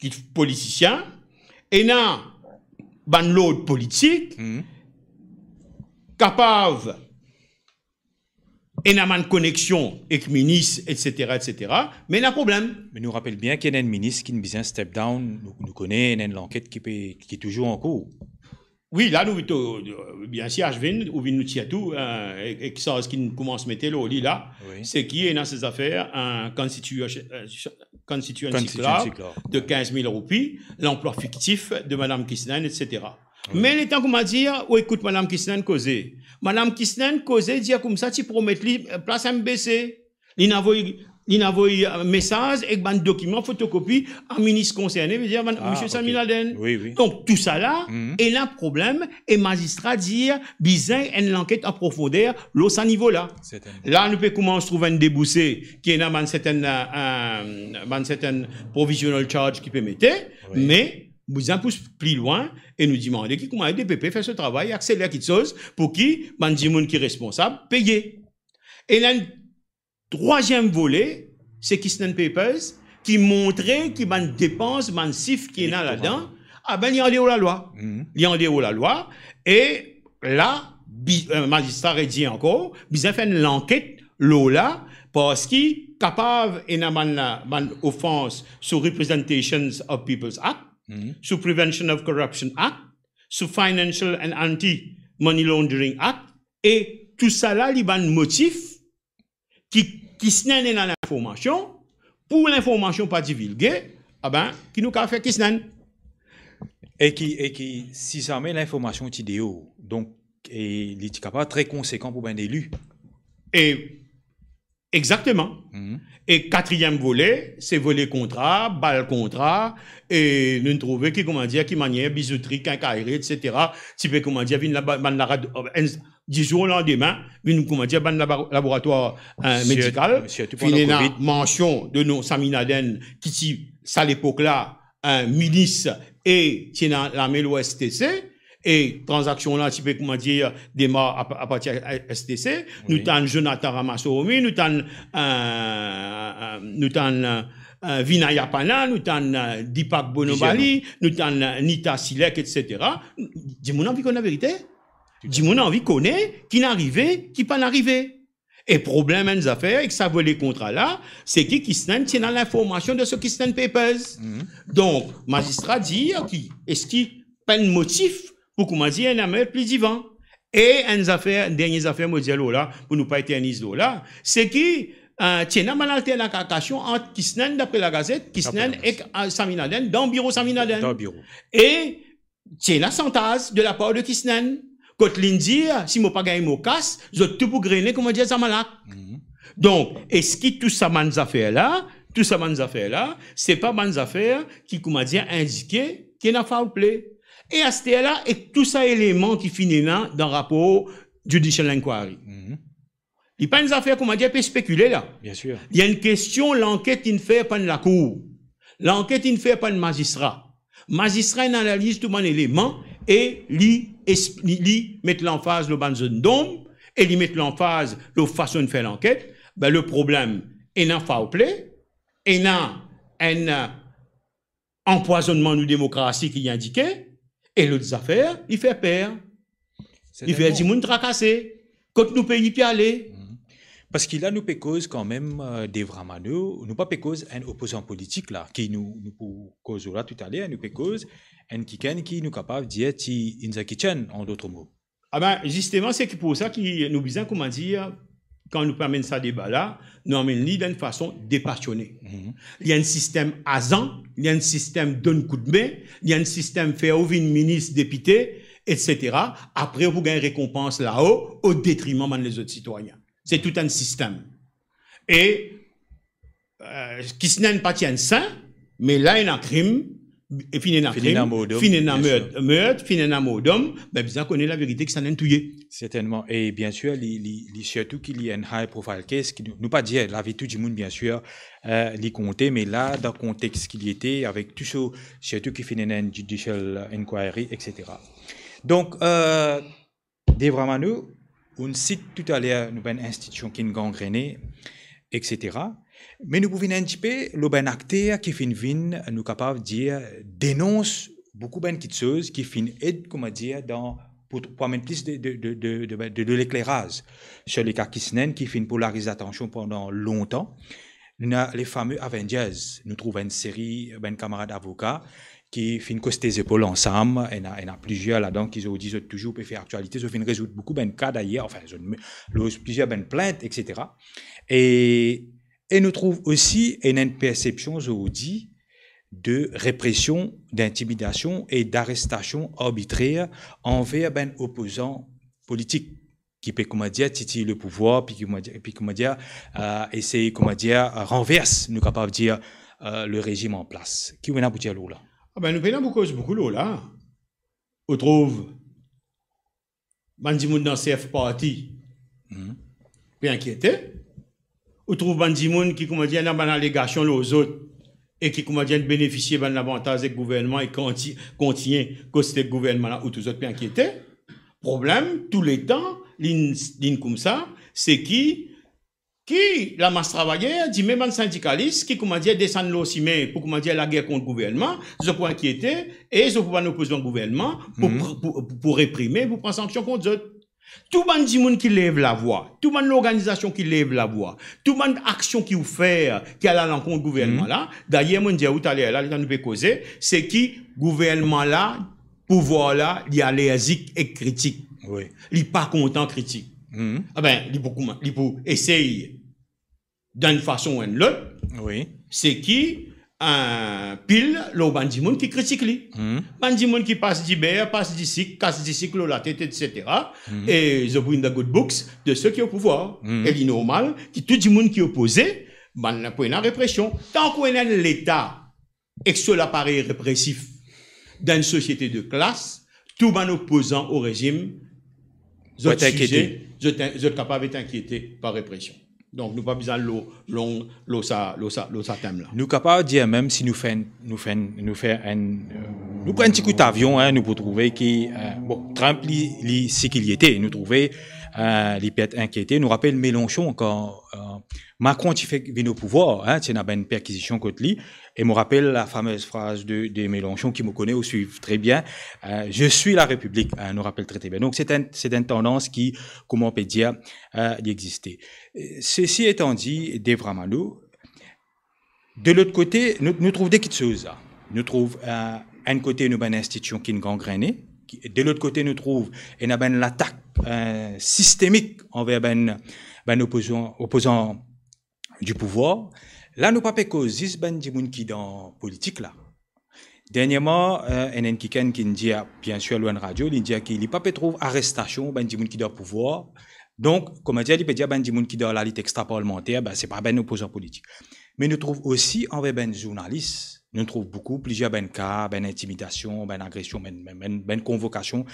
ki politisien, ena bann lord politik, mhm, kapav ena bann koneksion ek minis, etsetera, etsetera, me ena problem. Me nou rapel bien ki ena enn minis ki'nn bizin step down, nou, nou kone ena enn lanket ki pe, ki touzour ankour. Wi, la nou to-, biensir, Ashwin, ou vinn nou tir tou, eh, ek, ek sa ki'nn koumans mete lor li la, wi, se ki ena se zafer, eh, constitution, eh, constituency clerk de kinz mil roupi, lanplwa fiktif de Madam Kisnenn, etsetera. Wi. Me letan koumadir, ou ekout Madam Kisnenn koze. Madam Kisnenn koze, dir koumsa ti promet li, eh, plas M B C. Li'nn avoy, li'nn avoy, eh, mesaz ek bann dokiman fotokopi a minis konserne, vedir bann, ah, misie Saminaden. Wi, wi. Donk, tousala, mhm, ena problem e mazistra dir bizin enn lanket an profonder lor sa nivo la. Sertennman. La, nou pe koumans trouv enn debouse ki ena bann sertenn, eh, eh, bann sertenn provisional charge ki pe mete, wi, me bizin pous pli lwin e nou dimande ki kouma D P P fer so travay, akseler kiksoz pou ki bann dimoun ki responsab peye. Ena enn trwaziem vole, se Kisnenn Papers, ki montre ki bann depans, bann sif ki ena ladan, ah ben, li andeor lalwa. Mhm. Li andeor lalwa, e la, bi-, eh, mazistra redir ankor, bizin fer enn lanket lor la, parski kapav ena bann, bann ofans sou Representations of People's Act, mhm, sou Prevention of Corruption Act, sou Financial and Anti-Money Laundering Act, e tousala li bann motif ki Kisnenn ena linformasion, pou linformasion pa divilge, ah ben, ki nou kapav fer Kisnenn. E ki, e ki, si zame linformasion ti deor, donk, e li ti kapav tre konsekan pou bann eli. E, exakteman. Mhm. E katriem vole, se vole kontra, bal kontra, e nou trouve ki, koumadir, ki manier bizoutri, kinkayri, etsetera, ti pe, koumadir, vinn laba, bann larad-, enn, dizour landime, vinn, koumadir, bann laba-, laboratwar, eh, sirtou, medikal, sirtou finn pandan ena Covid. Mansion de nom Saminaden, ki ti, sa lepok la, eh, minis e ti ena lame lor S T C, e tranzaksion la ti pe, koumadir, demar a, apartir a S T C. Wi. Nou tann Jonathan Ramaswamy, nou tann, eh, eh, nou tann, eh, Vinaya Pannah, nou tann, eh, Deepak Bonobali, nou tann, eh, Nita Silek, etsetera. Dimoun anvi konn laverite. Dimoun anvi kone ki'nn arive, ki pa'nn arive. E problem enn zafer ek sa vole kontra la, se ki Kisnenn ti ena linformasion de so Kisnenn Papers. Mhm. Donk, mazistra dir ki, eski pa enn motif pou, koumadir, ena met pli divan. E enn zafer, dernie zafer mo dir lor la, pou nou pa eterniz lor la, se ki, eh, ti ena bann alternakasion ant Kisnenn, dapre Lagazet, Kisnenn ek, eh, Saminaden, dan biro Saminaden. Dan biro. E ti ena santaz de lapar de Kisnenn, kot li'nn dir, si mo pa gagn mo kas, zot tou pou grene, koumadir, zamalak. Mhm. Donk, eski tou sa bann zafer la, tou sa bann zafer la, se pa bann zafer ki, koumadir, indike ki ena foul play? E aster la, ek tou sa eleman ki finn ena dan rapor judicial inquiry. Mhm. Li pa enn zafer kouma dir pe spekile la. Bien sir. Li enn kestion lanket inn fer par enn lakour. Lanket inn fer par enn mazistra. Mazistra inn analiz tou bann eleman e li esp-, li, li met lanfaz lor bann zone d'ombre e li met lanfaz lor fason fer lanket. Be, le problem, ena foul play, ena enn, eh, anpwazonnman nou demokrasi ki indike, e lot zafer, li fer per. Li fer dimoun trakase. Kot nou pei pe ale? Mhm. Parski la nou pe koz kanmem, eh, Devramano, nou pa pe koz enn opozan politik la, ki nou, nou pou koz la toutaler, nou pe koz enn kikenn ki nou kapav dir ti in the kitchen, an dot mo. Ah ben, zisteman, se ki pou sa ki nou bizin, kouma dir, kan nou pe amenn sa deba la, nou amenn li dan enn fason depasione. Mhm. Li enn sistem azan, li enn sistem donn koudme, li enn sistem fer ou vinn minis, depite, etsetera. Apre, ou pou gagn rekonpans lao, o detriman bann lezot sitwayin. Se tou enn sistem. E, eh, Kisnen pa ti enn sin, me la ena krim, e finn ena krim, finn ena mord, finn ena mordom, be bizin kone laverite ki sa enn touye. Sertennman. E bien sir, li, li, li sirtou ki li enn high profile case, ki nou, nou pa dir lavi tou dimoun, bien sir, eh, li konte, me la, dan kontex ki li ete, avek tou so, sirtou ki finn ena enn judicial inquiry, etsetera. Donk, eh, Devramano, ou'nn sit toutaler nou bann institision ki'nn gangrene, etsetera. Me nou pou vinn enn tipe lor bann akter ki finn vinn, nou kapav dir, denons boukou bann kiksoz ki finn ed, kouma dir, dan, pou, pou amenn plis de, de, de lekleraz sir leka Kisnen ki finn polariz latansion pandan lontan. Nou ena le fame Avengers, nou trouv enn seri, bann kamarad avoka ki finn koste zepol ansam, ena, ena plizier ladan ki zordi zot touzour pe fer aktialite, zot finn rezoud boukou bann ka dayer, anfin, zot me-, lor plizier bann plint, etsetera. E, e nou trouv osi ena enn persepsion zordi de represion, dintimidasion e darestasion arbitrer anver bann opozan politik ki pe, kouma dir, titille le pouvwar, pi, kouma dir, pi, kouma dir, eh, esey, kouma dir, ranvers, nou kapav dir, eh, le rezim an plas. Ki ou ena pou dir lor la? Ah ben, nou pena pou koz boukou lor la. Ou trouv bann dimoun dan sef parti, hmm, pe inkiete. Ou trouv bann dimoun ki, kouma dir, ena bann alegasion lor zot e ki, kouma dir, benefisie bann lavantaz ek gouvernman e konti-, kontign koste gouvernman la, ou trouv zot pe inkiete. Problem, touletan, li'nn, li'nn koumsa, se ki, ki lamas travayer, dime bann sindikalis ki, kouma dir, desann lor sime pou, kouma dir, lager kont gouvernman, zot pou inkiete e zot pou bann opozan gouvernman pou, mhm, pr-, pou, pou, pou reprime, pou pran sanksion kont zot. Tou bann dimoun ki lev lavwa, tou bann lorganizasion ki lev lavwa, tou bann aksion ki ou fer ki al alankont gouvernman la, mhm, dayer, mo'nn dir ou taler la, letan nou pe koze, se ki gouvernman la, pouvwar la, li alerzik ek kritik. Wi. Li pa kontan kritik. Mhm. Ah ben, li pou kouma-, li pou esey dan enn fason ou enn lot, wi, se ki, eh, pil lor bann dimoun ki kritik li. Mhm. Bann dimoun ki pas diber, pas disik, kas disik lor latet, etsetera. Mhm. E zot pou in the good books de ceux qui au pouvoir. Mhm. E li normal ki tou dimoun ki opoze, bann la pou ena represion. Tank ou ena enn Leta ek so laparey represif dan enn sosiete de klas, tou bann opozan o rezim, zot size, zot in-, zot kapav et inkiete par represion. Donk, nou pa bizin al lo-, long lor sa, lor sa, lor sa tem la. Nou kapav dir mem si nou fer enn, nou fer enn, nou fer enn, eh, nou pran enn ti kout avion, hein, nou pou trouve ki, eh, bon, Trump, li, li, seki li ete, nou trouve, eh, li pe et inkiete. Nou rapel Mélenchon ankor, eh, Macron ti fek vinn o pouvwar, hein, ti ena bann perkizision kot li. E mo rapel la famez fraz de, de Mélenchon ki mo kone, ou swiv tre bien, eh, "Je suis la République", hein, nou rapel tre, tre bien. Donk, se enn, se enn tandans ki, kouma ou pe dir, eh, li existe. Eh, ceci étant dit, Devramano, de lot kote, nou, nou trouv de kiksoz la. Nou trouv, eh, enn kote nou bann institision ki'nn gangrene, ki, de lot kote nou trouv ena bann latak, eh, sistemik anver bann, bann opozan, opozan di pouvwar. La, nou pa pe koz zis bann dimoun ki dan politik la. Dernierman, eh, ena enn kikenn ki'nn dir, bien sir, lor enn radio, li'nn dir ki li pa pe trouv arestasion bann dimoun ki dan pouvwar. Donk, kouma dir, li pe dir bann dimoun ki dan lalit extraparlemanter, ben, se pa bann opozan politik. Me nou trouv osi anver bann zournalis, Nou trouv boukou, plizier bann ka, bann intimidasion, bann agresion, bann, bann, bann, bann konvokasion,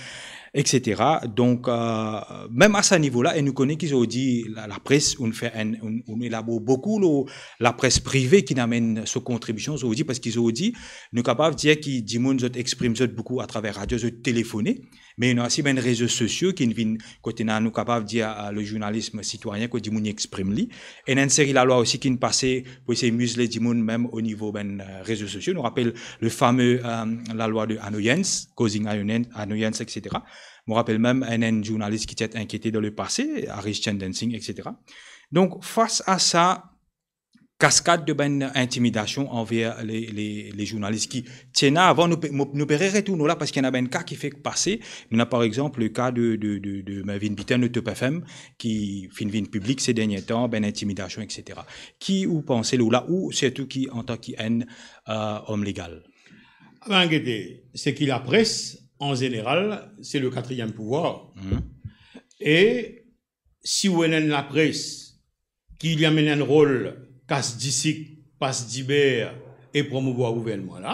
et cetera. Donk, euh, mem a sa nivo la, e nou kone ki zordi la, lapres, ou'nn fer enn, ou'nn, ou'nn elabor boukou lor lapres prive ki'nn amenn so kontribision zordi, parski zordi, nou kapav dir ki dimoun zot exprim zot boukou atraver radio, zot telefone, me ena osi bann rezo sosio ki'nn vinn, kot ena nou kapav dir, euh, le journalisme citoyen, kot dimoun exprim li. Ena enn seri lalwa osi ki'nn pase pou esey mizle dimoun, mem o nivo bann, euh, rezo sosio. Nou rapel le fameux, euh, lalwa de annoyance, causing annoyance, annoyance, et cetera. Mo rapel mem enn, enn zournalis ki ti inkiete dan lepase, Harish Chandan Singh, et cetera. Donk, fas a sa kaskad de bann intimidasion anver le, le, le zournalis ki ti ena avan, nou pe, mo-, nou pe re-, retourn la, parski ena bann ka ki fek pase. Nou ena, par exanp, le ka de, de, de, de Mervyn Bitton, de Top F M, ki finn vinn piblik se dernie tan, bann intimidasion, et cetera. Ki ou panse lor la, ou sirtou ki antan ki enn, euh, om legal? Ben, gete, seki lapres, an zeneral, se le quatrième pouvoir. Mhm. E si ou ena enn lapres ki li amenn enn rol kas disik, pas diber e promouvwar gouvernman la,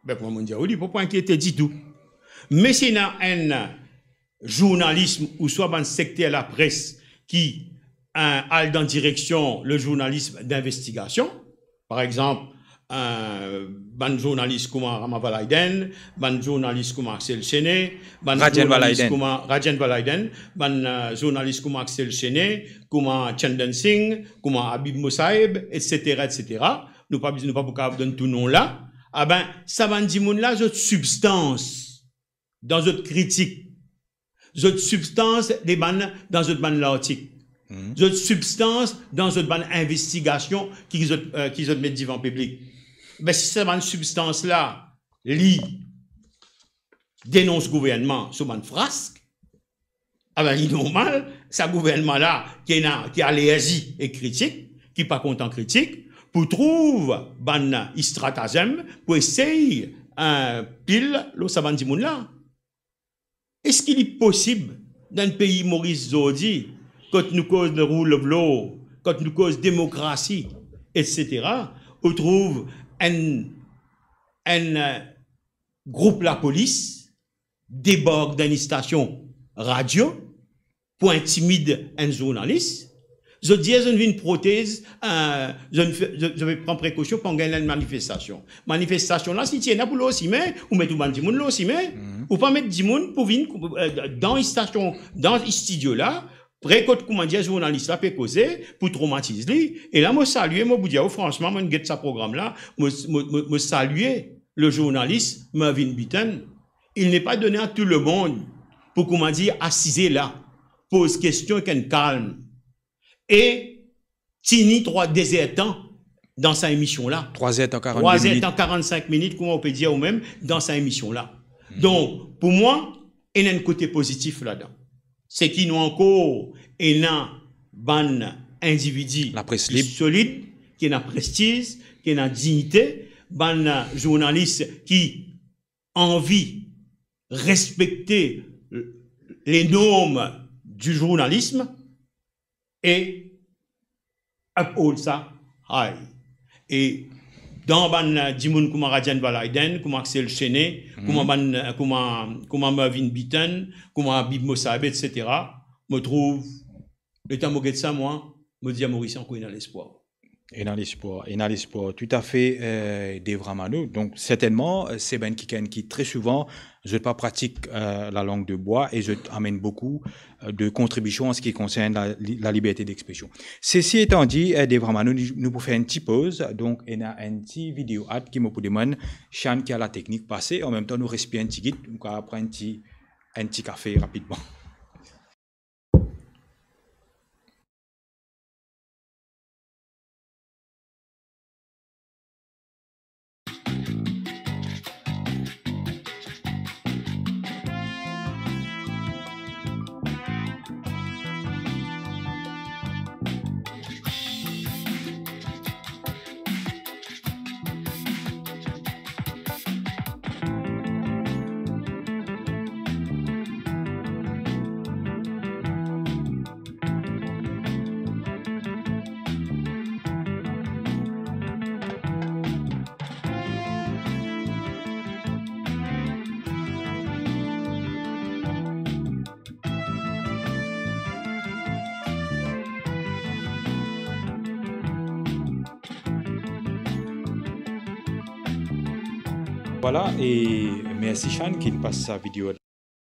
ben, pou mwa, mo dir ou, li pa pou inkiete ditou. Me si ena enn zournalis ouswa bann sekter lapres ki, euh, al dan direksion le journalisme d'investigation, par exanp, euh, bann zournalis kouma Rama Valaiden, bann zournalis kouma Axel Chene, bann Rajen zournalis Valaiden. Kouma Rajen Valaiden, bann, euh, zournalis kouma Axel Chene, kouma Chandan Singh, kouma Habib Mosaeb, et cetera, et cetera. Nou pa, nou pa pou kapav donn tou non la. Ah ben, sa bann dimoun la, zot sibstans dan zot kritik, zot sibstans de bann, dan zot bann lartik, mhm, zot sibstans dan zot bann investigasion ki zot, euh, ki zot met devan piblik. Be, si sa bann sibstans la, li denons gouvernman so bann frask, ah ben, li normal, sa gouvernman la, ki ena, ki alerzi ek kritik, ki pa kontan kritik, pou trouv bann stratazem pou esey, euh, pil lor sa bann dimoun la. Eski li posib dan pei Moris zordi, kot nou koz le rule of law, kot nou koz demokrasi, et cetera, ou trouv enn, enn, euh, group lapolis debark dan enn stasion radio pou intimid enn zournalis? Zot dir zot vinn protez, euh, zot vinn fer, zot, zot vinn pran prekosion pandan enn manifestasion. Manifestasion la, si ti ena pou lor sime, ou met ou bann dimoun lor sime, mhm, ou pa met dimoun pou vinn, euh, dan stasion, dan studio la, pre kot, koumadir, zournalis la pe koze, pou tromatiz li. E la, mo salie, mo pou dir ou fransman, mo get sa program la, mo, mo, mo, mo salie le zournalis Mervyn Bitton. Il n'est pas donné à tout le monde pou, koumadir, asize la, poz kestion ek enn kalm. E tini trwa, de zer tan dan sa emision la. Trwa zer tan, karant-de minit. Trwa zer tan, karant-sink minit, kouma ou pe dir ou mem, dan sa emision la. Mhm. Donk, pou mwa, ena enn kote pozitif ladan. Seki nou ankor ena bann individi lapres ki lib, solid, ki ena prestiz, ki ena dignite, bann zournalis ki anvi respekte les normes du journalisme e uphold sa high. E dan bann, euh, dimoun kouma Rajen Valaiden, kouma Axel Chene, mhm, kouma bann, euh, kouma, kouma Mervyn Bitton, kouma Habib Mosaeb, et cetera, mo trouv, letan mo get sa, mwa, mo dir, Moris ankor ena lespwar. Ena lespwar, ena lespwar. Toutafe, euh, Dave Ramano. Donk, sertennman, euh, se bann kikenn ki tre souvan, zot pa pratik, euh, lalang de bwa e zot amenn boukou, euh, de kontribision an se ki konsern la, li-, laliberte d'expresion. Sesi etan di, euh, Dave Ramano, nou, nou pou fer enn ti poz. Donk, ena enn ti video ad ki mo pou demann Shan ki a lateknik pase. Anmemtan, nou respir enn ti git, nou kapav pran enn ti, enn ti kafe rapidman. Vwala, e mersi Shan ki pas sa video la.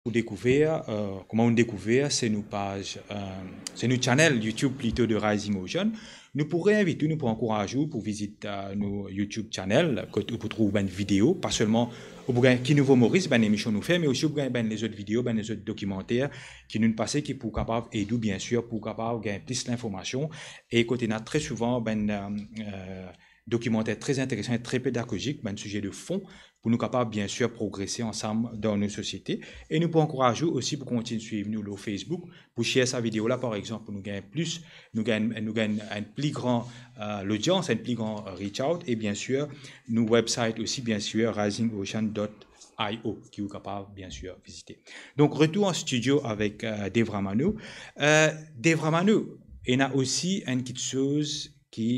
Ou dekouver, eh, kouma ou dekouver, se nou paz, eh, se nou channel YouTube plito de Rising Ocean. Nou pou reinvit ou, nou pou ankouraz ou pou vizit, eh, nou YouTube channel, kot ou pou trouv bann video, pa selman ou pou gagn Ki Nouvo Moris, bann emision nou fer, me osi ou pou gagn bann lezot video, bann lezot dokimanter ki nou pase, ki pou kapav ed ou, biensir, pou kapav gagn plis linformasion. E kot ena tre souvan bann, eh, eh, dokimanter tre interesan e tre pedagozik, bann size de fon, pou nou kapav, biensir, progrese ansam dan nou sosiete. E nou pou ankouraz ou osi pou kontign swiv nou lor Facebook, pou share sa video la, par exanp, pou nou gagn plis, nou gagn, nou gagn enn pli gran, eh, lodians, enn pli gran reach out, e biensir, nou website osi, biensir, rising ocean dot io, ki ou kapav, biensir, vizite. Donk, retour an stidio avek, eh, Devramanu. Eh, Devramanu, ena osi enn kiksoz ki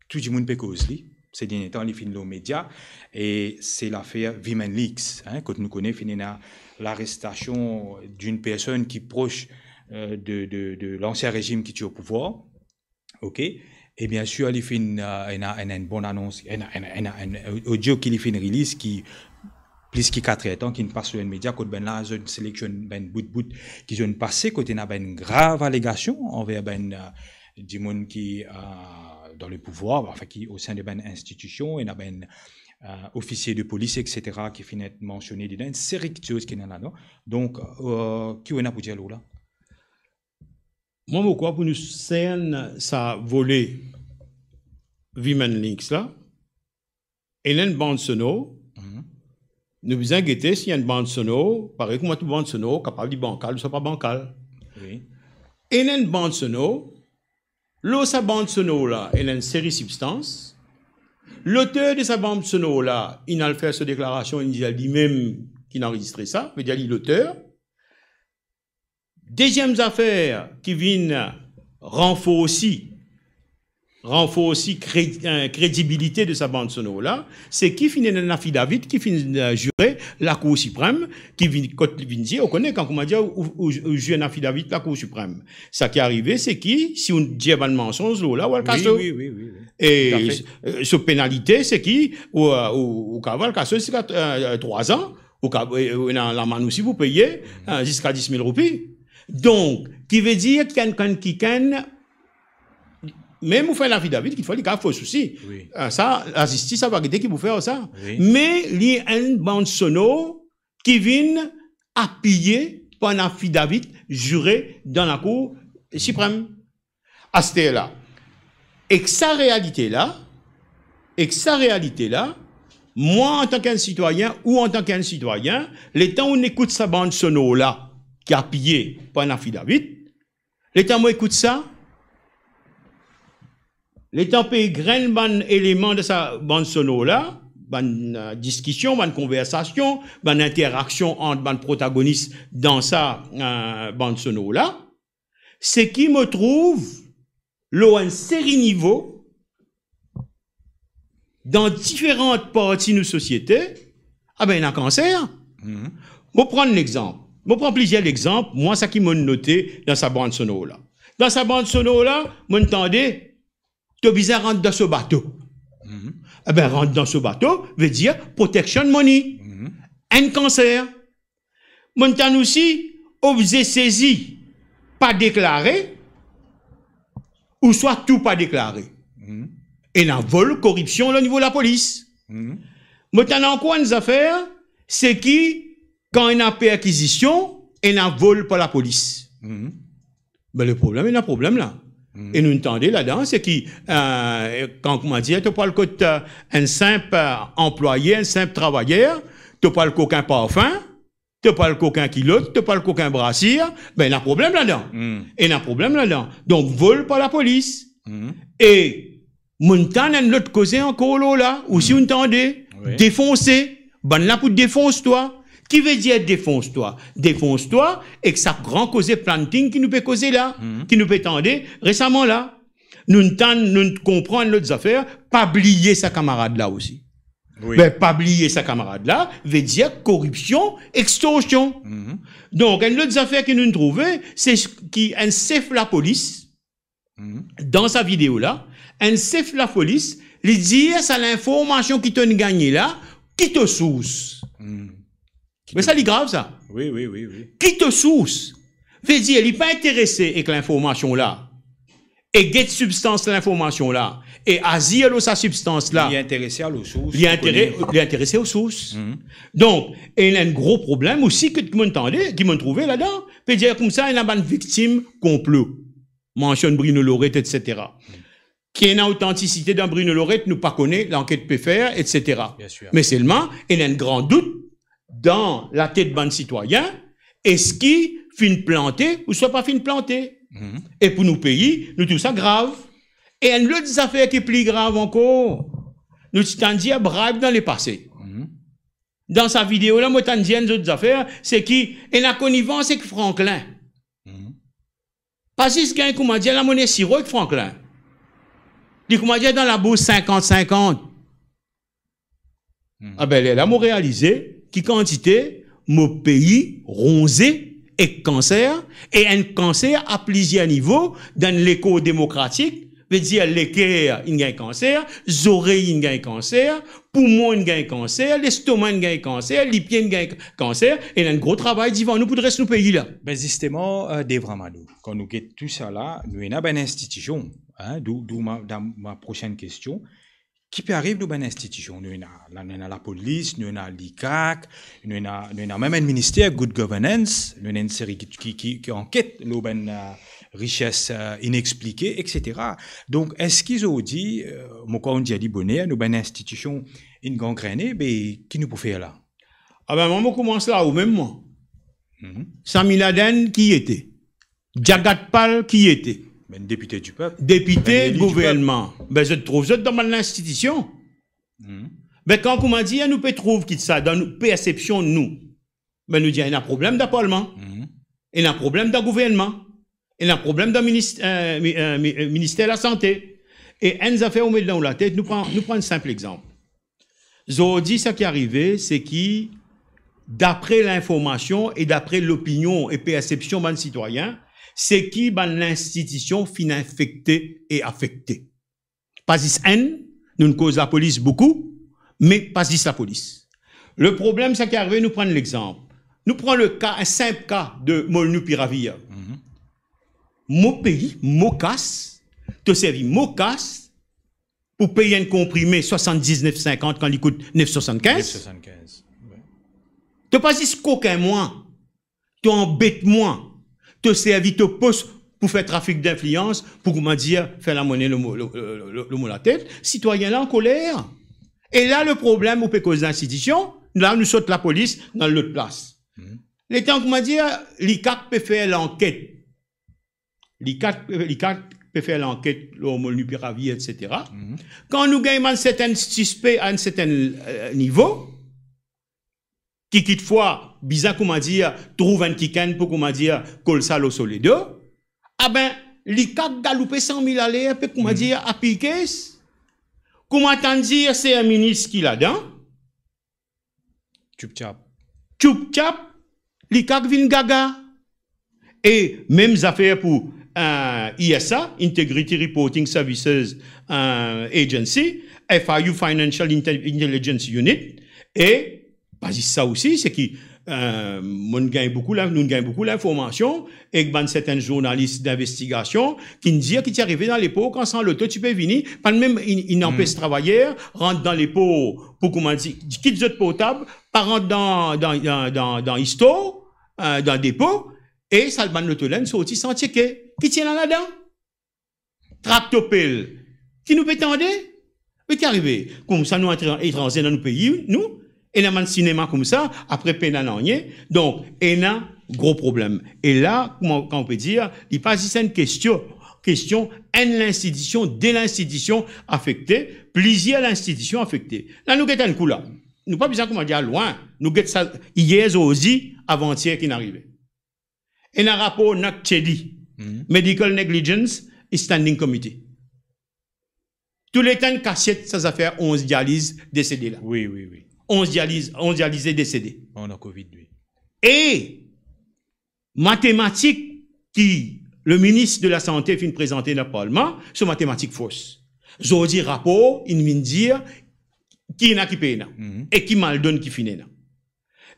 tou dimoun pe koz li. Se dernie tan, li finn lor media, e se lafer Women Leaks, hein, kot nou kone finn ena larestasion d'une personne ki pros, eh, de, de, de lansien rezim ki ti o pouvwar. Ok? E biensir, li finn, eh, ena, ena enn bann anons, ena, ena, ena enn audio ki li finn release ki plis ki katr er tan, ki finn pas lor enn media, kot bann la, zot seleksionn bann bout bout ki zot pase, kot ena bann grav alegasion anver bann, eh, dimoun ki, eh, dan le pouvwar, anfin, ki o sein de bann institision, ena bann, eh, ofisie de polis, et cetera, ki finn et mansione dedan, enn seri kiksoz ki ena ladan. Donk, eh, ki ou ena pou dir lor la? Mwa, mo krwar pou nou sern sa vole Women Leaks la, ena enn bann sonor, nou bizin gete si enn bann sonor, parey kouma tou bann sonor, kapav li bankal ouswa pa bankal. Wi. Ena enn bann sonor, lor sa bann sonor la, ena enn seri sibstans. Loter de sa bann sonor la, inn al fer so deklarasion, inn dir limem ki'nn anrezistre sa, vedir li loter. Deziem zafer ki vinn ranforsi, ranforsi kre-, eh, kredibilite de sa bann sonor la, se ki finn ena enn afidavit ki finn, eh, zire Lakour Siprem, ki vinn, kot li vinn dir, ou kone, kan kouma dir, ou, ou, ou zir enn afidavit Lakour Siprem. Sa ki arive, se ki, si ou dir bann mansonz lor la, ou al kaso. Wi, wi, wi, wi, wi. E, eh, so penalite, se ki, ou, ou, ou kapav al kaso ziska, eh, trwa zan, ou ka, eh, ou ena lamann osi pou peye, eh, ziska dis mil roupi. Donk, ki vedir ki enn, enn kikenn, mem ou fer enn afidavit, kikfwa li kapav fos osi. Wi. Eh, sa, lazistis ava gete ki pou fer sa. Wi. Me li enn bann sonor ki vinn apiye par enn afidavit zire dan Lakour Siprem. Aster la, ek sa realite la, ek sa realite la, mwa, antan ki enn sitwayin, ou antan ki enn sitwayin, letan ou ekout sa bann sonor la, ki apiye par enn afidavit, letan mo ekout sa, letan pe grenn bann eleman dan sa bann sonor la, bann, eh, diskision, bann konversasion, bann interaksion ant bann protagonis dan sa, eh, bann sonor la, seki mo trouv lor enn seri nivo, dan diferan parti nou sosiete, abe, ena kanser. Mhm. Mo pran enn lexanp. Mo pran plizier lexanp, mwa, seki mo'nn note dan sa bann sonor la. Dan sa bann sonor la, mo'nn tande, to bizin rant dan so bato. Mhm. Abe, rant dan so bato, vedir protection money. Mhm. Enn kanser. Mo'nn tann osi, obze sezi pa deklare, ouswa tou pa deklare. Mhm. Ena vol, koripsion lor nivo lapolis. Mhm. Mo tann ankor enn zafer, seki kan ena perkizision, ena vol par lapolis. Mhm. Be, le problem, ena problem la. Mhm. E nou tande ladan, seki, eh, kan, kouma dir, to pou al kot, eh, enn sinp, eh, anplwaye, enn sinp travayer, to pou al kok enn parfin, to pou al kok enn kilot, to pou al kok enn brasir, be, ena problem ladan. Hmm. Ena problem ladan. Donk, vol par lapolis. Hmm. E mo'nn tann enn lot koze ankor lor la, osi, hmm, ou'nn tande, wi, defonse, bann la pou defons twa. Ki vedir defons twa? Defons twa, ek sa gran koze planting ki nou pe koze la, hmm, ki nou pe tande resaman la. Nou'nn tann, nou'nn konpran lot zafer, pa bliye sa kamarad la osi. Wi. Be, pa bliye sa kamarad la, vedir koripsion, extorsion. Mhm. Donk, enn lot zafer ki nou'nn trouve, se ki enn sef lapolis, mhm, dan sa video la, enn sef lapolis, li dir sa linformasion ki to'nn gagne la, ki to sours. Hmm. Me sa, li grav, sa. Wi, wi, wi, wi. Ki to sours. Vedir, li pa interese ek linformasion la. E get sibstans linformasion la. E azir lor sa sibstans la. Li interese a lo sours, li pou intere-, kone. Li interese o sours. Mhm. Donk, ena enn gro problem osi ki, ki mo'nn tande, ki mo'nn trouve ladan, pe dir koumsa, ena bann viktim konplo. Mansionn Bruno Lorette, et cetera. Mhm. Ki ena otantisite dan Bruno Lorette, nou pa kone, lanket pe fer, et cetera. Bien sûr. Me selman, ena enn gran dout dan latet bann sitwayin, eski finn plante ouswa pa finn plante? Mhm. E pou nou pei, nou trouv sa grav. E enn lot zafer ki pli grav ankor, nou ti tann dir bribe dan lepase. Mhm. Dan sa video la, mo tann dir enn lot zafer, se ki ena konivans ek Franklin. Mhm. Pa zis gagn, kouma dir, lamone siro ek Franklin. Li, kouma dir, dan labours sinkant sinkant. Hmm. Abe, lerla mo realize ki kantite mo pei ronze ek kanser, e enn kanser a plizier nivo, dan enn lekor demokratik, vedir leker inn gagn kanser, zorey inn gagn kanser, poumon inn gagn kanser, lestoma inn gagn kanser, lipie inn gagn kanser, ena enn gro travay divan nou pou dres nou pei la. Be zisteman, eh, Devran Mado, kan nou get tou sa la, nou ena bann institision, hein, dou, dou ma, dan ma prosenn kestion, ki pe ariv nou bann institision? Nou ena, la, nou ena lapolis, nou ena likak, nou ena, nou ena mem enn minister, good governance, nou ena enn seri ki, ki, ki, ki anket lor bann, eh, rises, eh, inexplike, et cetera. Donk, eski zordi, eh, mo krwar ou'nn dir li boner, nou bann institision inn gangrene, be ki nou pou fer la? Abe, mwa, mo koumans la ou mem, mwa. Mhm. Sami Laden, ki ete? Djagadpal, ki ete? Bann depite dipep. Depite, bann eli dipep. Gouvernman. Be, zot trouv zot dan bann institision. Mhm. Be, kan, kouma dir, nou pe trouv ki sa, dan nou persepsion nou. Be, nou dir, ena problem dan parlman. Mhm. Ena problem dan gouvernman. Ena problem dan minis-, eh, mi-, eh, mi-, eh, minister lasante. E enn zafer ou met dan ou latet, nou pran, nou pran enn sinp exanp. Zordi, sa ki arive, se ki, dapre linformasion e dapre lopinion e persepsion bann sitwayin, se ki bann linstitision finn infekte e afekte. Pa zis enn, nou'nn koz lapolis boukou, me pa zis lapolis. Le problem, sa ki arive, nou pran lexanp. Nou pran le ka, enn sinp ka de Molnupiravir. Mhm. Mo pei, mo kas, to servi mo kas pou pey enn konprime swasanndiznef sinkant kan li kout nef swasannkinz. Nef swasannkinz, wi. To pa zis kokin mwa, to anbet mwa, to servi to pos pou fer trafik dinflians, pou, kouma dir, fer lamone lor mo, lor, lor, lor, lor mo latet. Sitwayin la ankoler. E la, le problem, ou pe koz linstitision, la, nou sot lapolis dan lot plas. Mhm. Letan, kouma dir, likak pe fer lanket. Likak, likak pe fer lanket lor Molnupiravir, et cetera. Mhm. Kan nou gagn bann sertin sispe a enn sertin, eh, nivo, ki kitfwa bizin, kouma dir, trouv enn kikenn pou, kouma dir, kol sa lor so ledo, abe, likak galoupe san mil aler, pe, kouma dir, apike. Kouma tann dir, se enn minis ki ladan. Tchouptchap. Tchouptchap, likak vinn gaga. E mem zafer pou, eh, I S A, Integrity Reporting Services, eh, Agency, F I U Financial Inte-, Intelligence Unit, e pa zis sa osi, se ki, eh, mo'nn gagn boukou la, nou'nn gagn boukou linformasion ek bann sertin zournalis dinvestigasion ki'nn dir ki ti arive dan lepor kan sa loto ti pe vini, pa'nn mem inn, inn anpes travayer rant dan lepor pou, kouma dir, kit zot portab, pa rant dan, dan, dan, dan, dan istor, eh, dan depo, e sa bann loto la inn sorti san tcheke. Ki ti ena ladan? Traktopel. Ki nou pe tande? Me ki arive? Koumsa nou antre etranze dan nou pei, nou, ena bann sinema koumsa, apre pena nanye. Donk, ena gro problem. E la, kouma, kan ou pe dir, li pa zis enn kestion, kestion enn linstitision, de linstitision afekte, plizier linstitision afekte. La, nou get enn kou la. Nou pa bizin, kouma dir, al lwin. Nou get sa yer, zordi, avantier ki'nn arive. Ena rapor NACTCD, Medical Negligence Standing Committee. Touletan inn kasiet sa zafer onz dializ desede la. Wi, wi, wi. Onz dializ, onz dialize desede. Pandan Covid, wi. E matematik ki le minis de lasante finn prezante dan parlman, so matematik fos. Zordi rapor inn vinn dir ki ena ki pena, e ki maldonn ki finn ena.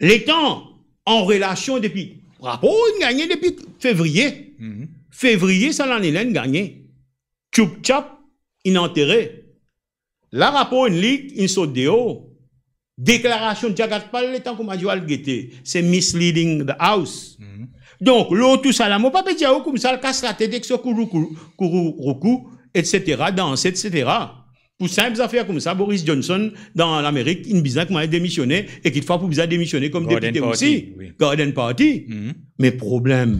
Letan, an relasion depi, rapor inn gagne depi fevriye. Fevriye sa lane la inn gagne. Tchoup tchap, inn antere. La rapor inn lik, inn sot deor. Deklarasion Jagat Pal letan kouma dir al gete, se misleading the House. Donk, lor tou sa la, mo pa pe dir ou koumsa al kas latet ek so kourou, kourou, kourou, roukou, et cetera, danse, et cetera. Pou sinp zafer koumsa, Boris Johnson dan Lamerik, inn bizin kouma demisione, e kitfwa pou bizin demisione kom depite osi. Garden party, wi. Garden party. Me problem,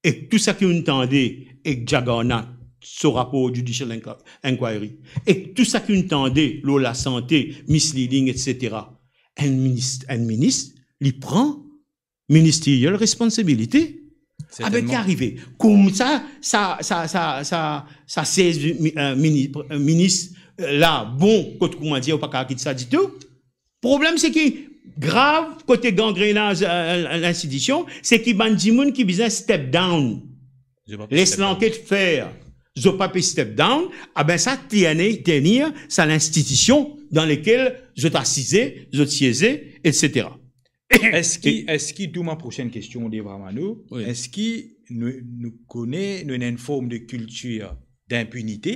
ek tou sa ki nou tande, ek Jagannath, so rapor Judicial Inqu-, Inquiry, ek tou sa ki nou tande lor lasante, misleading, et cetera. Enn minis, enn minis, li pran ministerial responsibility. Abe, ki arive? Koumsa, sa, sa, sa, sa, sa sez mi-, eh, mini-, eh, minis, eh, la, bon, kot, kouma dir, ou pa kav kit sa ditou. Problem, se ki grav, kote gangrenaz, eh, linstitision, se ki bann dimoun ki bizin step down. Les lanket fer. Zot pa pe step down, abe sa tenir, tenir sa linstitision dan lekel zot asize, zot sieze, et cetera. Eski, eski, tou mo prosenn kestion, Devramano, wi, eski nou, nou kone, nou ena enn form de kiltir dinpinite,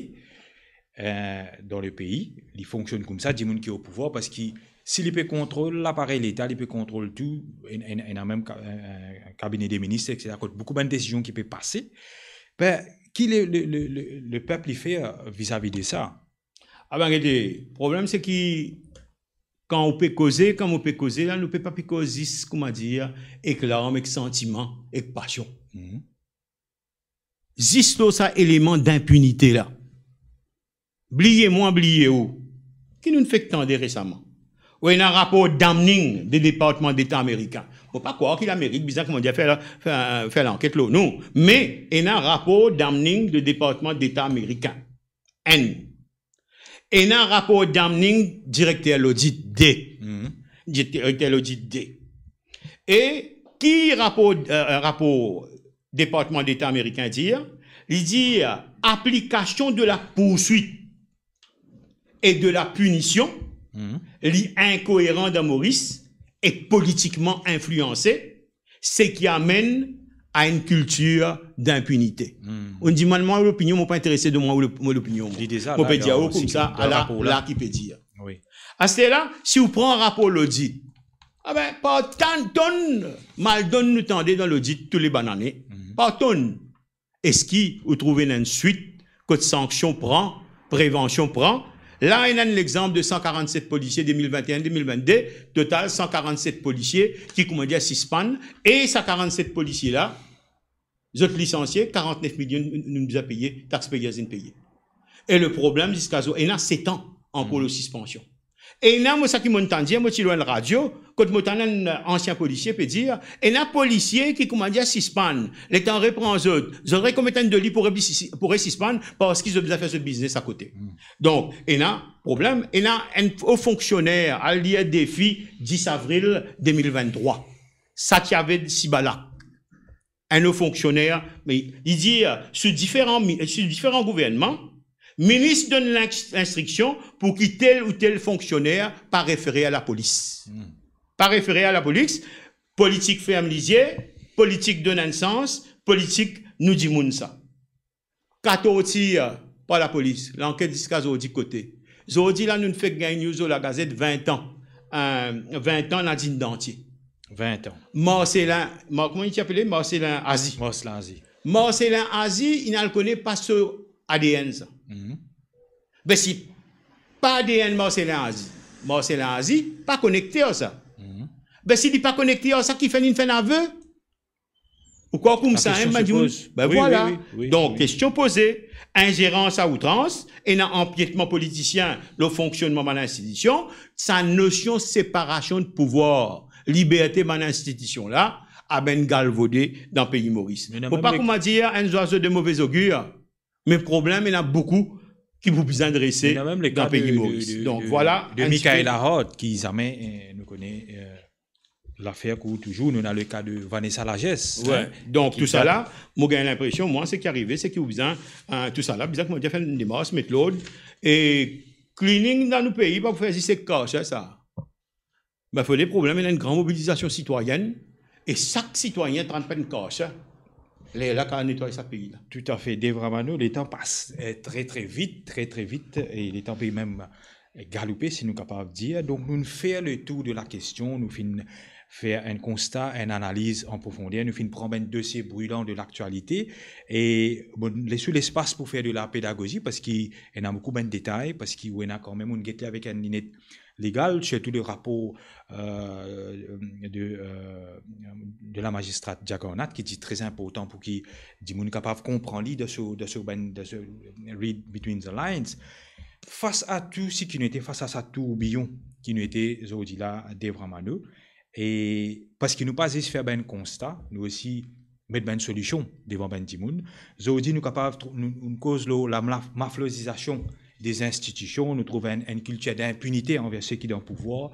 eh, dan le pei, li fonksionn koumsa, dimoun ki o pouvwar, parski si li pe kontrol laparey Leta, li pe kontrol tou, ena, ena, ena mem ka-, eh, kabine de minis, et cetera, kot boukou bann desizion ki pe pase, be, ki le, le, le, le, lepep li fer vizavi de sa? Abe, gete, problem se ki kan ou pe koze, kan mo pe koze la, nou pe pa pe koz zis, kouma dir, ek larm, ek santiman, ek pasion. Zis lor sa eleman dinpinite la. Bliye mwa, bliye ou. Ki nou'nn fek tande resaman? Ou ena rapor damning de Departman Deta Amerikin. Mo pa krwar ki Lamerik bizin, kouma dir, fer la, fer, fer lanket lor nou. Me ena rapor damning de Departman Deta Amerikin. Enn. Ena rapor damning direkter lodit, de. Direkter lodit, de. E ki rapor, eh, rapor Departman Deta Amerikin dir? Li dir, aplikasion de la poursuite et de la punition, li inkoeran dan Moris e politikman inflianse, seki amenn a enn kiltir dinpinite. Ou dimann mwa lopinion, mo pa interese de mwa ou lop-, mo lopinion, mwa. Mo pe dir ou koumsa, ala la ki pe dir. Wi. Aster la, si ou pran rapor lodit, abe, par tan-, tonn maldonn nou tande dan lodit tou le bann ane, par tonn. Eski ou trouv ena enn swit kot sanksion pran, prevansion pran? La, ena enn lexanp de san karannset polisie de mil vinte-enn, de mil vinte-de, total san karannset polisie ki, kouma dir, sispann, e sa karannset polisie la, zot lisansie, karantnef milion nou, nou bizin peye, taxpayers inn peye. E le problem, ziska zor, ena set an ankor lor sispansion. Ena, mo, sa ki mo'nn tann dir, mo ti lor enn radio, kot mo tann enn ansien polisie pe dir, ena polisie ki, kouma dir, sispann, letan repran zot, zot rekomet enn deli pou re-, pou resispann, parski zot bizin fer zot biznes akote. Donk, ena problem, ena enn o fonksioner al lir Defi dis avril de mil vinte-trwa. Satyaved Sibalak. Enn o fonksioner, me li dir, sou diferan mi-, sou diferan gouvernman, minis donn linx-, linstriksion pou ki tel ou tel fonksioner pa refere a lapolis. Pa refere a lapolis, politik ferm lizie, politik donn enn sans, politik nou dimoun sa. Katortir par lapolis, lanket ziska zordi kote? Zordi la, nou'nn fek gagn news lor lagazet, vin an, eh, vin an Nadine Dantier. Vin an. Marcelin, Mar-, kouma li ti apele? Marcelin Azy. Marcelin Azy. Marcelin Azy, inn al kone pa so A D N sa. Be si pa A D N Marcelin Azy, Marcelin Azy pa konekte ar sa. Be si li pa konekte ar sa, kifer linn fer ave? Ou krwar koumsa, hein, bann dimoun? Be vwala. Donk, kestion poze, inzerans a outrans, ena anpietman politisien lor fonksionnman bann institision, sa nosion separasion de pouvwar, liberte bann institision la, a benn galvode dan pei Moris. Mo pa kouma dir enn zwazo de move ogir, me problem ena boukou ki pou bizin drese dan pei Moris. Donk, vwala, de Michaela Hart, ki zame, eh, nou kone, eh, lafer kour touzour, nou ena le ka de Vanessa Lagesse, hein, donk, tousala, mo gagn linpresion, mwa, seki arive, seki ou bizin, eh, tousala, bizin, kouma dir, fer enn demars, met lord, e Cleaning dan nou pei pa pou fer zis ek karser sa. Me fode problem ena enn gran mobilizasion sitwayenn e sak sitwayen tann pran karser. Lerla ka netway sa pei la. Toutafe, Dave Ramenault, letan pas, eh, tre, tre vit, tre, tre vit, e letan pe mem, eh, galoupe, si nou kapav dir. Donk, nou finn fer le tour de la kestion, nou finn fer enn konsta, enn analiz an profonder, nou finn pran bann dosie brilan de laktialite, e, bon, les ou lespas pou fer de la pedagozi, parski ena boukou bann detay, parski ou ena kanmem, ou get li avek enn linet legal, sirtou le rapor, euh, de, euh, de la mazistrat Jack Arnott, ki dir tre inportan pou ki dimoun kapav konpran li dan so, dan so bann, dan so read between the lines. Fas a tou seki nou ete, fas a sa tourbiyon ki nou ete zordi la, Dave Ramenault, e parski nou pa zis fer bann konsta, nou osi met bann solision devan bann dimoun. Zordi nou kapav trou-, nou, nou koz lor la maf-, mafiozizasion de zinstitision, nou trouv enn, enn kiltir dinpinite anver seki dan pouvwar.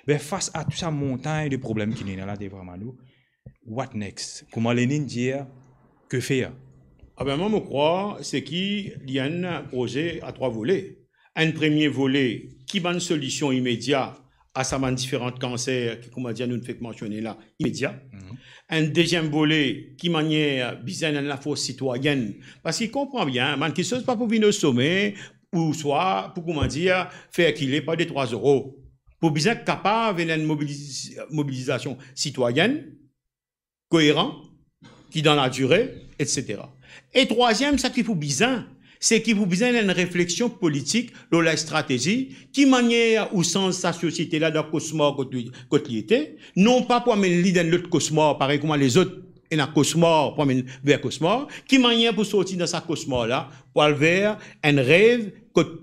Be, fas a tou sa montagn de problem ki nou ena la, Dave Ramenault, what next? Kouma Lenine dir, que faire? Ah ben, mwa, mo krwar seki li enn proze a trwa vole. Enn premie vole, ki bann solision imedia a sa bann diferan kanser ki, kouma dir, nou fek mansione la, imedia. Mhm. Enn deziem vole, ki manier bizin enn lafors sitwayenn. Parski konpran bien, bann kiksoz pa pou vinn o some, ouswa pou, kouma dir, fer kile par de trwa zoro. Pou bizin kapav ena enn mobiliz-, mobilizasion sitwayenn, koeran, ki dan ladire, et cetera. E trwaziem, sa ki pou bizin, seki pou bizin enn refleksion politik lor lastratezi, ki manier ou sanz sa sosiete la dan kosmar kot li, kot li ete, non pa pou amenn li dan enn lot kosmar, parey kouma lezot ena kosmar, pou amenn ver kosmar, ki manier pou sorti dan sa kosmar la, pou al ver enn rev kot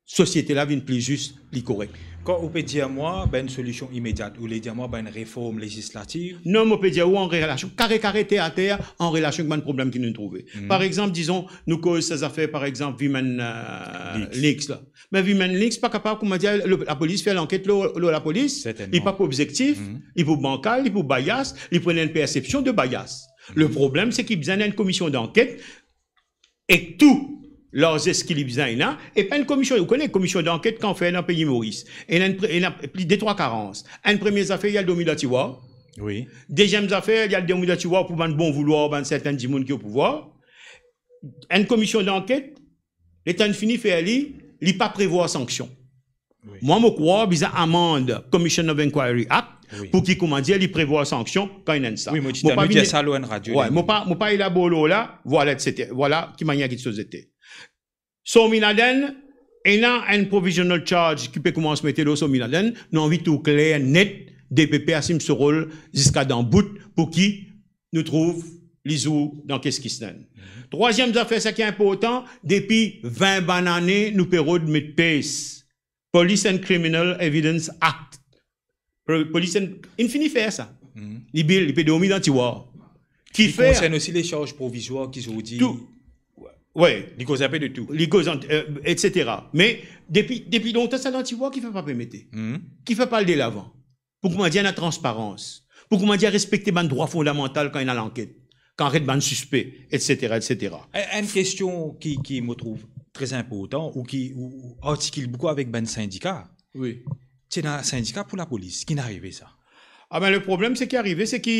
sosiete la vinn pli zis, pli korek. Kan ou pe dir mwa bann solision imedia, ou le dir mwa bann reform lezislativ? Non, mo pe dir ou an relasion, kare kare, ter a ter, an relasion ek bann problem ki nou trouve. Mhm. Par exanp, dizon, nou koz sa zafer, par exanp, Women, euh, Links. Links la. Me Women Links pa kapav, kouma dir, le, lapolis fer lanket lor, lor lapolis. Sertennman. Li pa pou obzektif, mhm, li pou bankal, li pou bias, li pou ena enn persepsion de bias. Le, mhm, problem, seki bizin enn komision danket, ek tou larzes ki li bizin ena, e pa enn komision, ou kone komision danket kan fer dan pei Moris, ena enn pre-, ena pli de trwa karans. Enn premie zafer, li al dormi dan tiwar. Wi. Deziem zafer, li al dormi dan tiwar pou bann bon voulwar bann sertenn dimoun ki o pouvwar. Enn komision danket, letan li fini fer li, li pa prevwar sanksion. Wi. Mwa, mo krwar bizin amand Commission of Inquiry Act, wi, pou ki, kouma dir, li prevwar sanksion kan ena sa. Wi, mo ti tann ou dir sa lor enn radio. Wi, mo pa, mo pa elabor lor la, vwala, et cetera. Vwala ki manier kiksoz ete. Somi ladann, ena enn provisional charge ki pe koumans mete lor Somi ladann, nou anvi tou kler net, DPP asim so rol ziska dan bout pou ki nou trouv li zour dan kes ki stann. Mhm. Trwaziem zafer, sa ki inportan, depi vin bann ane, nou pe rod met pes. Police and Criminal Evidence Act. Pro-, Police and, inn fini fer sa. Mhm. Li bil, li pe dormi dan tiwar. Ki fer? Li konsern osi le charz provizwar ki zordi. Tou. Wi. Li koz inpe de tou. Li koz ant-, euh, et cetera. Me depi, depi lontan sa dan tiwar, ki fer pa pe mete? Mhm. Ki fer pa al delavan? Pou kouma dir ena transparans. Pou kouma dir respekte bann drwa fondamantal kan ena lanket, kan aret bann sispe, et cetera, et cetera. Enn, enn kestion ki, ki mo trouv tre inportan ou ki, ou, ou artikil boukou avek bann sindika. Wi. Ti ena sindika pou lapolis, ki'nn arive sa? Ah ben, le problem, seki arive, seki,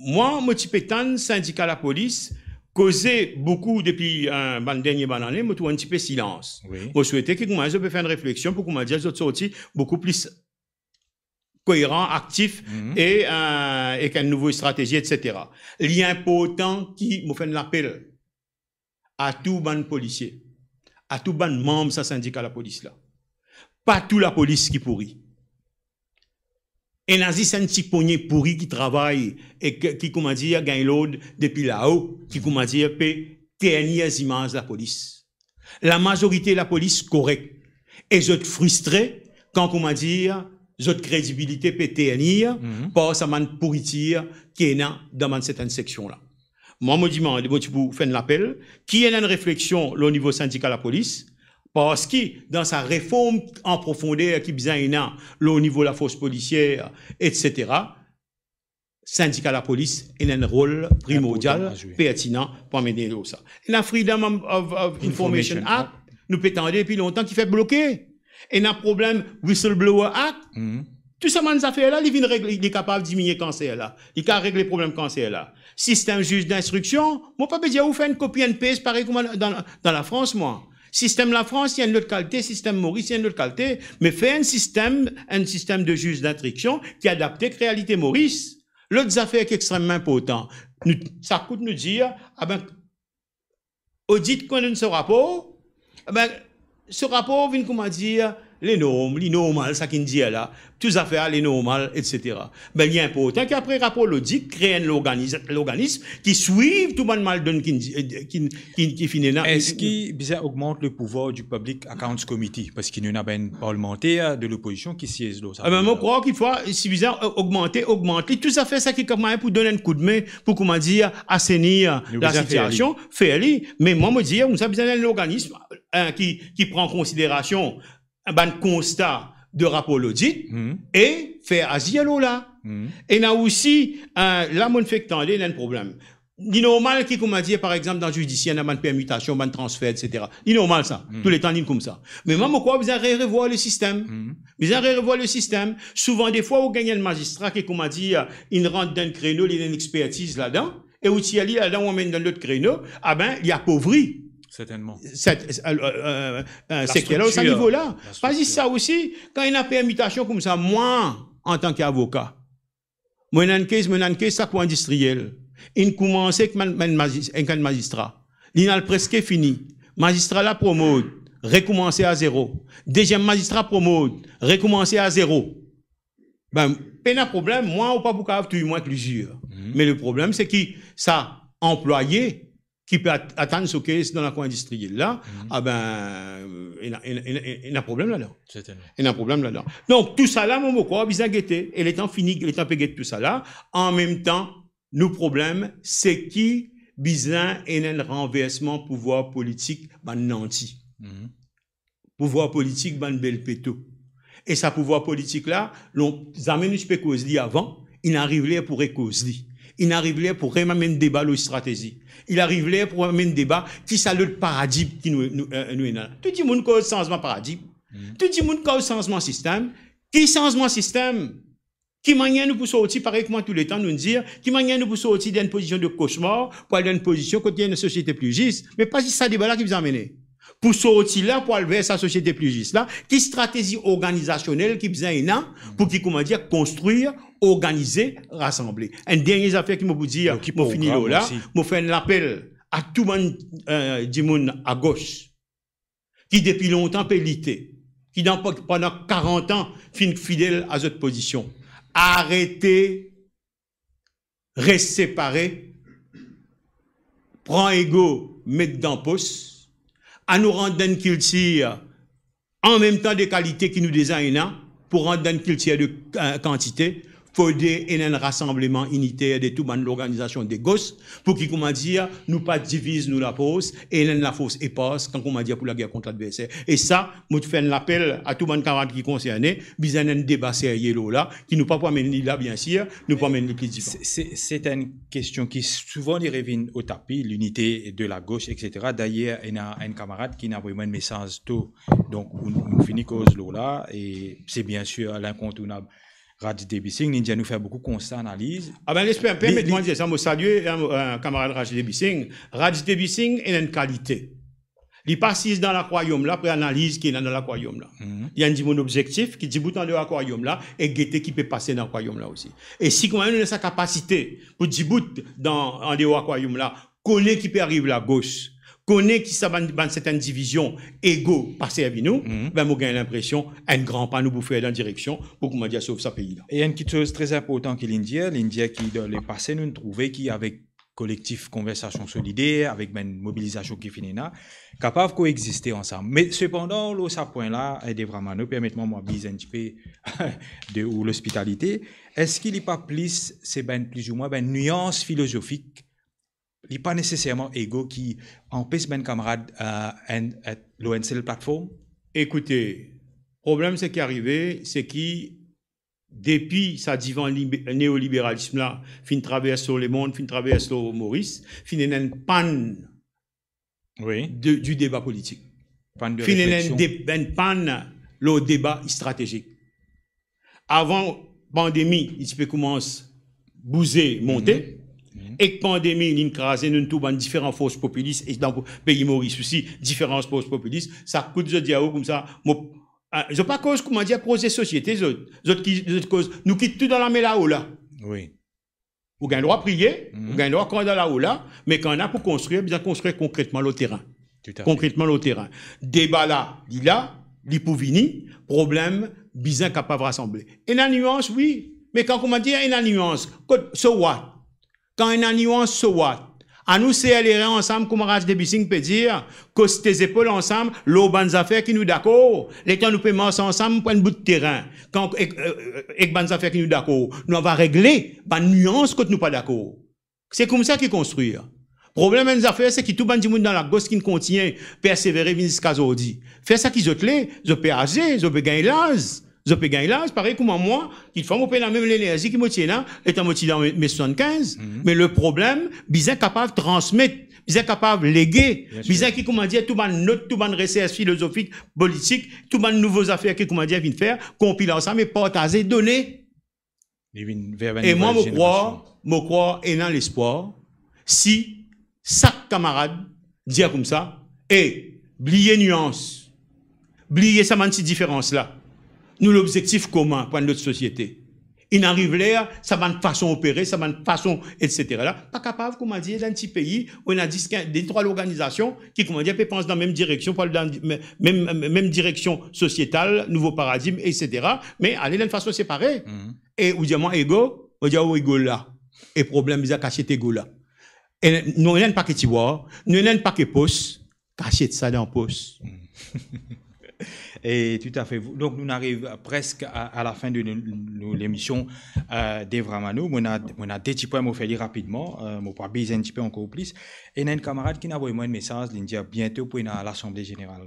mwa, mo ti pe tann sindika lapolis koze boukou depi, euh, bann dernie bann ane, mo trouv enn tipe silans. Wi. Mo swete ki kouma zot pe fer enn refleksion pou kouma dir zot sorti boukou pli koeran, aktif, mhm, e, euh, ek enn nouvo stratezi, et cetera. Li inportan ki mo fer enn lapel a tou bann polisie, a tou bann manm sa sindika lapolis la. Pa tou lapolis ki pouri. Ena zis enn ti pogne pouri ki travay e ki, ki, kouma dir, gagn lord depi lao, ki, kouma dir, pe ternir zimaz lapolis. Lamazorite lapolis korek. E zot fristre kan, kouma dir, zot kredibilite pe ternir, mhm, par sa bann pouritir ki ena dan bann sertenn seksion la. Mwa, mo dimande, mo ti pou fer enn lapel, ki ena enn refleksion lor nivo sindika lapolis, parski dan sa reform an profonder ki bizin ena lor nivo lafors polisier, et cetera, sindika lapolis ena enn rol primordial, inportan a zwe, pertinan pou amenn lor sa. Ena Freedom of, of, of Information, Information Act, Act. nou pe tande depi lontan ki fer bloke. Ena problem Whistleblower Act. Tou sa bann zafer la, li vinn regle, li kapav diminie kanser la. Li kapav regle problem kanser la. Sistem ziz dinstriksion, mo pa pe dir ou fer enn copy and paste parey kouma dan, dan Lafrans, mwa. Sistem Lafrans, li enn lot kalite, sistem Moris, li enn lot kalite, me fer enn sistem, enn sistem de ziz dinstriksion ki adapte ek realite Moris. Lot zafer ki extrememan inportan, nou, sa kout nou dir, abe, odit konn donn so rapor, abe, so rapor vinn, kouma dir, le norm, li normal sa ki'nn dir la, tou zafer ale normal, etsetera. Be, li inportan ki apre rapor lodit, kree enn lorganiz-, lorganism ki swiv tou bann maldonn ki, ki, ki, ki finn ena. Eski bizin ogmant le pouvwar du Public Accounts Committee? Parski nou ena bann parlmanter de lopozision ki siez lor sa. Abe, mo krwar ki fwa, si bizin, euh, ogmante, ogmant li. Tou zafer sa ki kapav pou donn enn koudme pou, kouma dir, asenir lasitiasion, fer li. Me mwa, mo dir, nou bizin enn lorganism, euh, ki, ki pran konsiderasion bann konsta de rapor lodit e fer azir lor la. Ena osi, euh, la mo'nn fek tande, ena enn problem. Li normal ki, kouma dir, par exanp, dan zidisier, ena bann permitasion, bann transfer, etsetera. Li normal sa. Touletan, li koumsa. Me mwa, mo krwar bizin re-, revwar le sistem. Bizin re-, revwar le sistem. Souvan, defwa, ou gagn enn mazistra ki, kouma dir, inn rant dan enn kreno, li ena enn expertiz ladan, e ou tir li ladan, ou amenn dan lot kreno, abe, li apovri. Sertennman. Set, euh, euh, euh, sekter la, sa nivo la. Pa zis sa osi, kan ena permitasion koumsa, mwa, antan ki avoka, mo ena enn kes, mo ena enn kes Lakour Indistriel. Inn koumanse ek bann, bann mazis-, ek enn mazistra. Li'nn al preske fini. Mazistra la promot, rekoumanse a zero. Deziem mazistra promot, rekoumanse a zero. Be, pena problem, mwa ou pa pou kapav touy mwa ek lizir. Me le problem, se ki sa anplwaye ki pe at-, atann so kes dan Lakour Indistriel la, abe, ena, ena, ena, ena problem ladan. Sertennman. Ena problem ladan. Donk, tou sa la, mo, mo krwar bizin gete, e letan fini, letan pe get tou sa la, anmemtan, nou problem, se ki bizin ena enn ranversman pouvwar politik bann nanti. Pouvwar politik bann bel peto. E sa pouvwar politik la, lon-, zame nou ti pe koz li avan, inn ariv ler pou rekoz li. Inn ariv ler pou reamenn deba lor stratezi. Inn ariv ler pou reamenn deba ki sa lot paradim ki nou, nou, euh, nou ena. Tou dimoun koz sanzman paradim. Tou dimoun koz sanzman sistem. Ki sanzman sistem? Ki manier nou pou sorti, parey kouma touletan nou dir, ki manier nou pou sorti dan enn pozision de koshmar pou al dan enn pozision kot ena enn sosiete pli zis? Me pa zis sa deba la ki bizin amene. Pou sorti la, pou al ver sa sosiete pli zis la, ki stratezi organizasionel ki bizin ena pou ki, kouma dir, konstrir, organize, rasanble? Enn dernie zafer ki mo pou dir, mo fini lor la, mo fer enn lapel a tou bann, euh, dimoun agos ki depi lontan pe lite, ki dan, pandan karant an finn fidel a zot pozision. Arete res separe, pran ego, met dan pos, anou rant dan enn kiltir anmemtan de kalite ki nou deza ena, pou rant dan enn kiltir de, euh, kantite, fode ena enn rasanbleman initer de tou bann lorganizasion de gos, pou ki, kouma dir, nou pa diviz nou lafors, e ena enn lafors epars, kan, kouma dir, pou lager kont ladverser. E sa, mo fer enn lapel a tou bann kamarad ki konserne, bizin enn deba serye lor la, ki nou pa pou amenn li la, biensir, nou pou amenn li pli divan. Se, se, se enn kestion ki souvan li revinn o tapi, linite de lagos, etsetera. Dayer, ena enn kamarad ki inn avoy mwa enn mesaz to, donk, nou, nou fini koz lor la, e se biensir linkontournab Raj Debising, li dir nou fer boukou konsta, analiz. Ah ben, les, permet mwa dir sa, mo salie, euh, euh, kamarad Raj Debising. Raj Debising ena enn kalite. Li pa asiz dan lakwariom la pou analiz ki ena dan lakwariom la. Li enn dimoun obzektif ki dibout andeor lakwariom la e gete ki pe pase dan lakwariom la osi. E si kouma nou ena sa kapasite pou dibout dan, andeor lakwariom la, kone ki pe ariv lagos, kone ki sa bann, bann sertenn divizion, ego pa servi nou, ben, mo gagn linpresion enn gran pa nou pou fer dan direksion pou, kouma dir, sov sa pei la. E enn kiksoz tre inportan ki li'nn dir, li'nn dir ki dan lepase, nou'nn trouve ki avek kolektif Konversasion Solider, avek bann mobilizasion ki finn ena, kapav koegziste ansam. Me sepandan, lor sa pwin la, eh, Devramano, permet mwa, mwa bizin enn tipe de ou lospitalite, eski li pa plis, se bann, plizoumwin, bann nians filozofik, li pa neseserman ego ki anpes bann kamarad, eh, enn, et lor enn sel platform? Ekoute, problem se ki arive, se ki depi sa divan libe-, neoliberalism la finn travers lor lemond, finn travers lor Moris, finn ena enn pann, wi, de, di deba politik. Pann de refleksion. Finn ena enn de-, enn pann lor deba stratezik. Avan pandemi, li ti pe koumans bouze, monte. Ek pandemi, linn kraze nou tou bann diferan fors popilis, e dan pei Moris osi, diferan fors popilis. Sa kout zot dir, oh, koumsa, mo, ah, zot pa koz, koumadir, proze sosiete, zot, zot ki, zot koz, nou kit tou dan lame lao la. Wi. Ou gagn drwa priye, ou gagn drwa krwar dan lao la, me kan ena pou konstrir, bizin konstrir konkretman lor terin. Toutafe. Konkretman lor terin. Deba la, li la, li pou vini, problem, bizin kapav rasanble. Ena nians, wi, me kan, koumadir, ena nians, kot, so what? Kan ena nians, so what? Anou ser lere ansam, kouma Raj Debising pe dir, koste zepol ansam, lor bann zafer ki nou dakor. Letan nou pe mars ansam, pran bout terin. Kan, ek, eh, eh, ek bann zafer ki nou dakor, nou ava regle bann nians kot nou pa dakor. Se koumsa ki konstrir. Problem enn zafer, se ki tou bann dimoun dan lagos ki kontign persevere vinn ziska zordi. Fer sa ki zot le, zot pe aze, zot pe gagn laz. Zot pe gagn laz, parey kouma mwa, kikfwa mo pena mem lenerzi ki mo ti ena letan mo ti dan me, me swasann-kinz. Me le problem, bizin kapav transmet, bizin kapav lege, bizin ki, koumadir, tou bann not, tou bann resers filozofik, politik, tou bann nouvo zafer ki, koumadir, vinn fer, konpil ansam e partaze done. Li vinn ver bann nouvel zenerasion. E mwa, mo krwar, mo krwar ena lespwar, si sak kamarad dir koumsa, e bliye nians, bliye sa bann ti diferans la. Nou lobzektif komin pou enn lot sosiete. Inn ariv ler, sa bann fason opere, sa bann fason, et cetera la, pa kapav, koumadir, dan enn ti pei, ou ena dis, kinz, de, trwa lorganizasion ki, koumadir, pe pans dan mem direksion, pou al dan mem, mem, mem direksion sosietal, nouvo paradigm, et cetera, me ale dan enn fason separe. E ou dir mwa ego, mo dir ou ego la. E problem bizin kasiet ego la. E nou ena enn pake tiwar, nou ena enn pake pos, kasiet sa dan pos. E toutafe. Donk, nou ariv preske a, a lafin de nou, nou lemision, eh, Devra Mano. Mo ena, mo ena de ti pwin, mo fer li rapidman. Eh, mo pou abiz enn tipe ankor plis. Ena enn kamarad ki inn avoy mwa enn mesaz, li dir biento pou ena Lasanble Zeneral,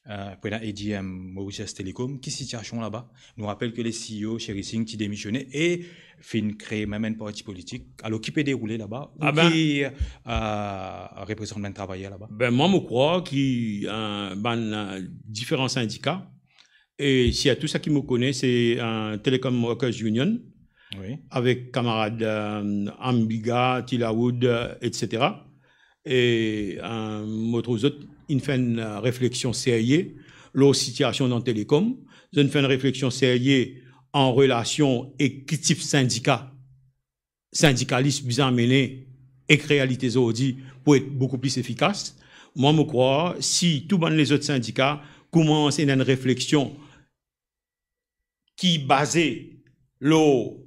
eh, pou ena A G M Mauritius Telecom. Ki sitiasion laba? Nou rapel ke le C E O, Sherry Singh, ti demisione e finn kree mem enn parti politik. Alor, ki pe deroule laba? Ou ki, eh, reprezant bann travayer laba? Be, mwa, mo krwar ki, eh, bann, eh, diferan sindika, e sirtou sa ki mo kone, se, eh, Telecom Workers Union, avek kamarad, eh, Ambiga, Tilawood, eh, et cetera. E, eh, mo trouv zot inn fer enn, eh, refleksion serye lor sitiasion dan telekom. Zot inn fer enn refleksion serye an relasion ek ki tip sindika, sindikalis bizin amene ek realite zordi pou et boukou plis efikas. Mwa, mo krwar, si tou bann lezot sindika koumans ena enn refleksion ki baze lor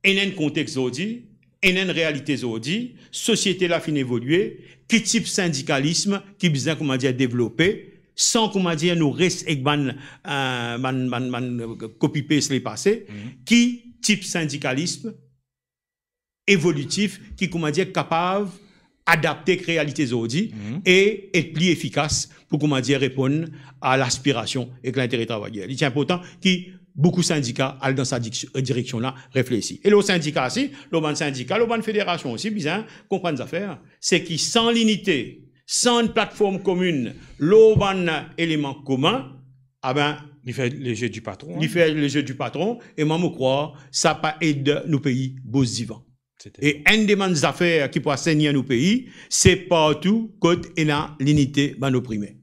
ena enn kontex zordi, ena enn realite zordi, sosiete la finn evolie, ki tip sindikalism ki bizin, koumadir, devlope, san, koumadir, nou res ek bann, eh, bann, bann, bann, eh, copy-paste lepase, ki tip sindikalism evolitif ki, koumadir, kapav adapte ek realite zordi e et pli efikas pou, koumadir, reponn a laspirasion ek lintere travayer. Li ti inportan ki boukou sindika al dan sa dik-, direksion la, reflesi. E lor sindika osi, lor bann sindika, lor bann federasion osi, bizin konprann zafer, se ki san linite, san enn platform komin, lor bann eleman komin, aben, li fer le jeu du patron, li fer le jeu du patron, e mwa, mo krwar, sa pa ed nou pei bouz divan. E enn de bann zafer ki pou asenir nou pei, se partou kot ena linite bann oprime.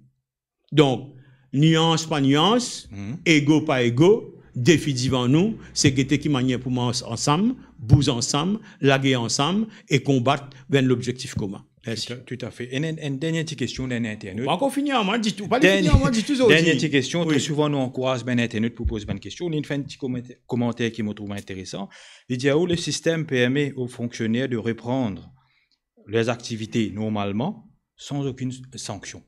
Donk, nians pa nians, ego pa ego, defi divan nou, se gete ki manier pou mars ansam, bouz ansam, lage ansam e konbat ver enn lobzektif komin. Mersi. Toutafe. Enn, enn, enn dernie ti kestion, enn internot. Pa ankor fini ar mwa ditou, pa fini ar mwa ditou zordi. Dernie ti kestion, tre souvan nou ankouraz bann internot pou poz bann kestion. Li fer enn ti komanter, komanter ki mo trouv interesan. Li dir, le système permet aux fonctionnaires de reprendre leurs activités normalement sans aucune sanction.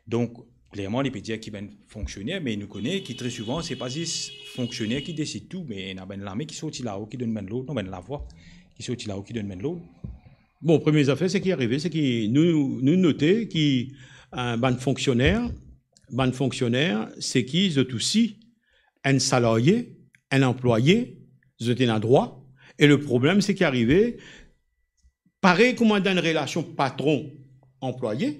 Donk, klerman, li pe dir ki bann fonksioner, me nou kone ki tre souvan, se pa zis fonksioner ki desid tou, me ena bann lame ki sorti lao ki donn bann lord, non, bann lavwa ki sorti lao ki donn bann lord. Bon, premie zafer, seki arive, seki nou, nou note ki, eh, bann fonksioner, bann fonksioner, seki zot osi enn salarie, enn anplwaye, zot ena drwa. E le problem, seki arive, parey kouma dan enn relasion patron-anplwaye,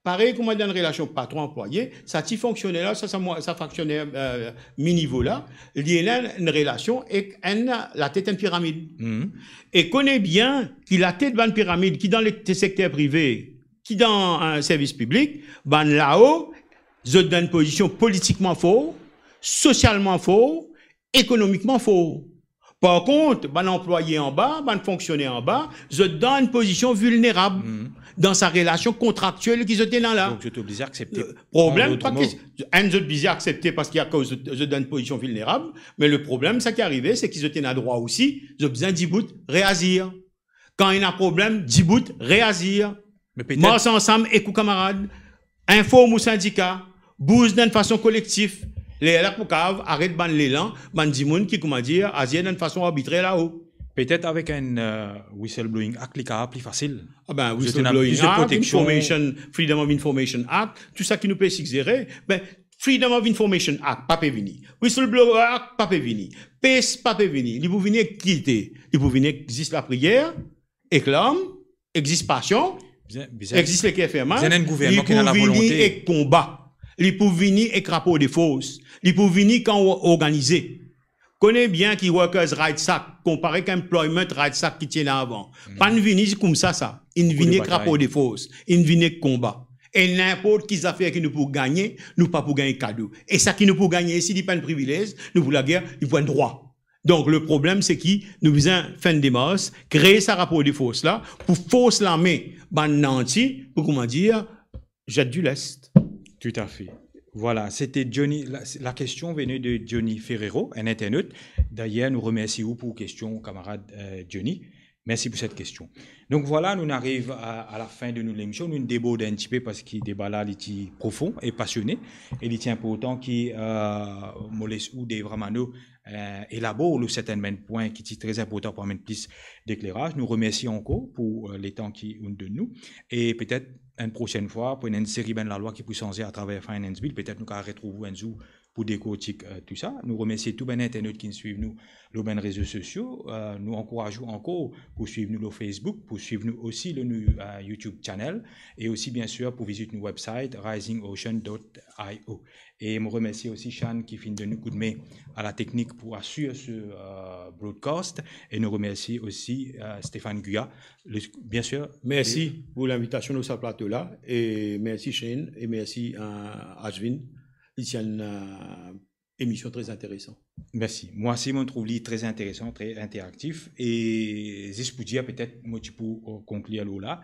parey kouma dan enn relasion patron-anplwaye, sa ti fonksioner la, sa, sa, sa fonksioner, eh, mi nivo la, li ena enn relasion ek enn latet enn piramid. E kone bien ki latet bann piramid, ki dan le sekter prive, ki dan, eh, servis piblik, bann lao, zot dan enn pozision politikman for, sosialman for, ekonomikman for. Par kont, bann anplwaye anba, bann fonksioner anba, zot dan enn pozision vilnerab dan sa relasion kontraktiel ki zot ena la. Donk, zot oblize aksepte. Problem, pa ki, enn, zot oblize aksepte parski akoz zot, zot dan enn pozision vilnerab, me le problem, sa ki arive, se ki zot ena drwa osi, zot bizin dibout, reazir. Kan ena problem, dibout, reazir. Me petet mars ansam ek ou kamarad, inform ou sindika, bouz dan enn fason kolektif. Lerla pou kav aret bann lelan, bann dimoun ki, kouma dir, azir dan enn fason arbitrer lao. Petet avek enn, eh, Whistleblowing Act, li kav pli fasil. Ah ben, Whistleblowing Act, proteksion, Information, Freedom of Information Act, tou sa ki nou pe sigzere, ben, Freedom of Information Act pa pe vini. Whistleblower Act pa pe vini. PACE pa pe vini. Li pou vini ek ki? Li pou vini ek zis lapriyer, ek larm, ek zis pasion, bizin, bizin, ek zis leker ferme. Bizin enn gouvernman ki ena lavolonte. Li pou vini ek konba. Li pou vini ek rapor de fors. Li pou vini kan ou organize. Kone bien ki Workers' Rights Act, konpare ek Employment Rights Act ki ti ena avan. Pa'nn vini koumsa sa. Inn vini ek rapor de fors. Inn vini ek konba. E ninport ki zafer ki nou pou gagne, nou pa pou gagn kado. E sa ki nou pou gagne, si li pa enn privilez, nou pou lager, li pou enn drwa. Donk, le problem, se ki nou bizin fer enn demars, kree sa rapor de fors la, pou fors lame bann nanti, pou, kouma dir, zet du lest. Toutafe. Vwala, sete Johnny, la, la question venait de Johnny Ferrero, enn internot. Dayer, nou remersi ou pou kestion, kamarad, eh, Johnny. Mersi pou set kestion. Donk vwala, nou ariv a, a lafin de nou lemision. Nou debord enn tipe parski deba la, li ti profon e pasione. E li ti inportan ki, eh, mo les ou, Dave Romano, eh, elabor lor sertenn bann pwin ki ti tre inportan pou amenn plis dekleraz. Nou remersi ankor pou, eh, letan ki ou'nn donn nou. E petet enn prosenn fwa, pou enn seri bann lalwa ki pou sanze atraver Finance Bill, petet nou kav retrouv ou enn zour pou dekortik, eh, tou sa. Nou remersi tou bann internot ki swiv nou lor bann rezo sosio. Eh, nou ankouraz ou ankor pou swiv nou lor Facebook, pou swiv nou osi lor nou, eh, YouTube channel, e osi, bien sir, pou vizit nou website, rising ocean dot I O. E mo remersi osi Shan ki finn donn nou koudme a la teknik pou asir se, eh, broadcast. E nou remersi osi, eh, Stéphane Guya, le, bien sir. Mersi pou linvitasion lor sa plato la. E mersi Shane, e mersi, eh, Ashwin. Li ti enn, eh, emision tre interesan. Mersi. Mwa osi, mo trouv li tre interesan, tre interaktif. E zis pou dir, petet, mo ti pou, eh, konklir lor la.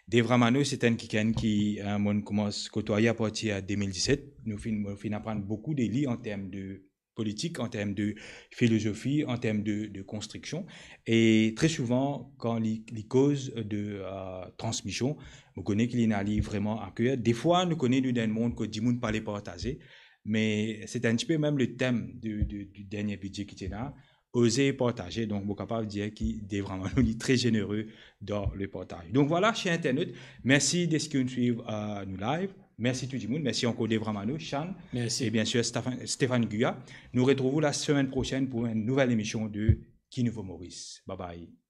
Dave Romano, se enn kikenn ki, eh, mo'nn koumans kotwaye apartir de mil diset. Nou finn, mo finn aprann boukou de li an term de politik, an term de filozofi, an term de, de konstriksion. E tre souvan, kan li, li koz de, eh, transmision, mo kone ki li ena li vreman a ker. Defwa, nou kone nou dan enn mond kot dimoun pa le partaze, me se enn tipe mem le tem de, de, di dernie bidze ki ti ena, oze partaze. Donk, mo kapav dir ki Dave Romano li tre zenere dan le partaz. Donk vwala, ser internot, mersi deski ou'nn swiv, eh, nou live. Mersi tou dimoun. Mersi ankor Dave Romano, Shan, mersi, e bien sir Stéphane, Stéphane Guya. Nou retrouv ou la semenn prosenn pou enn nouvel emision de Ki Nouvo Moris. Bye bye.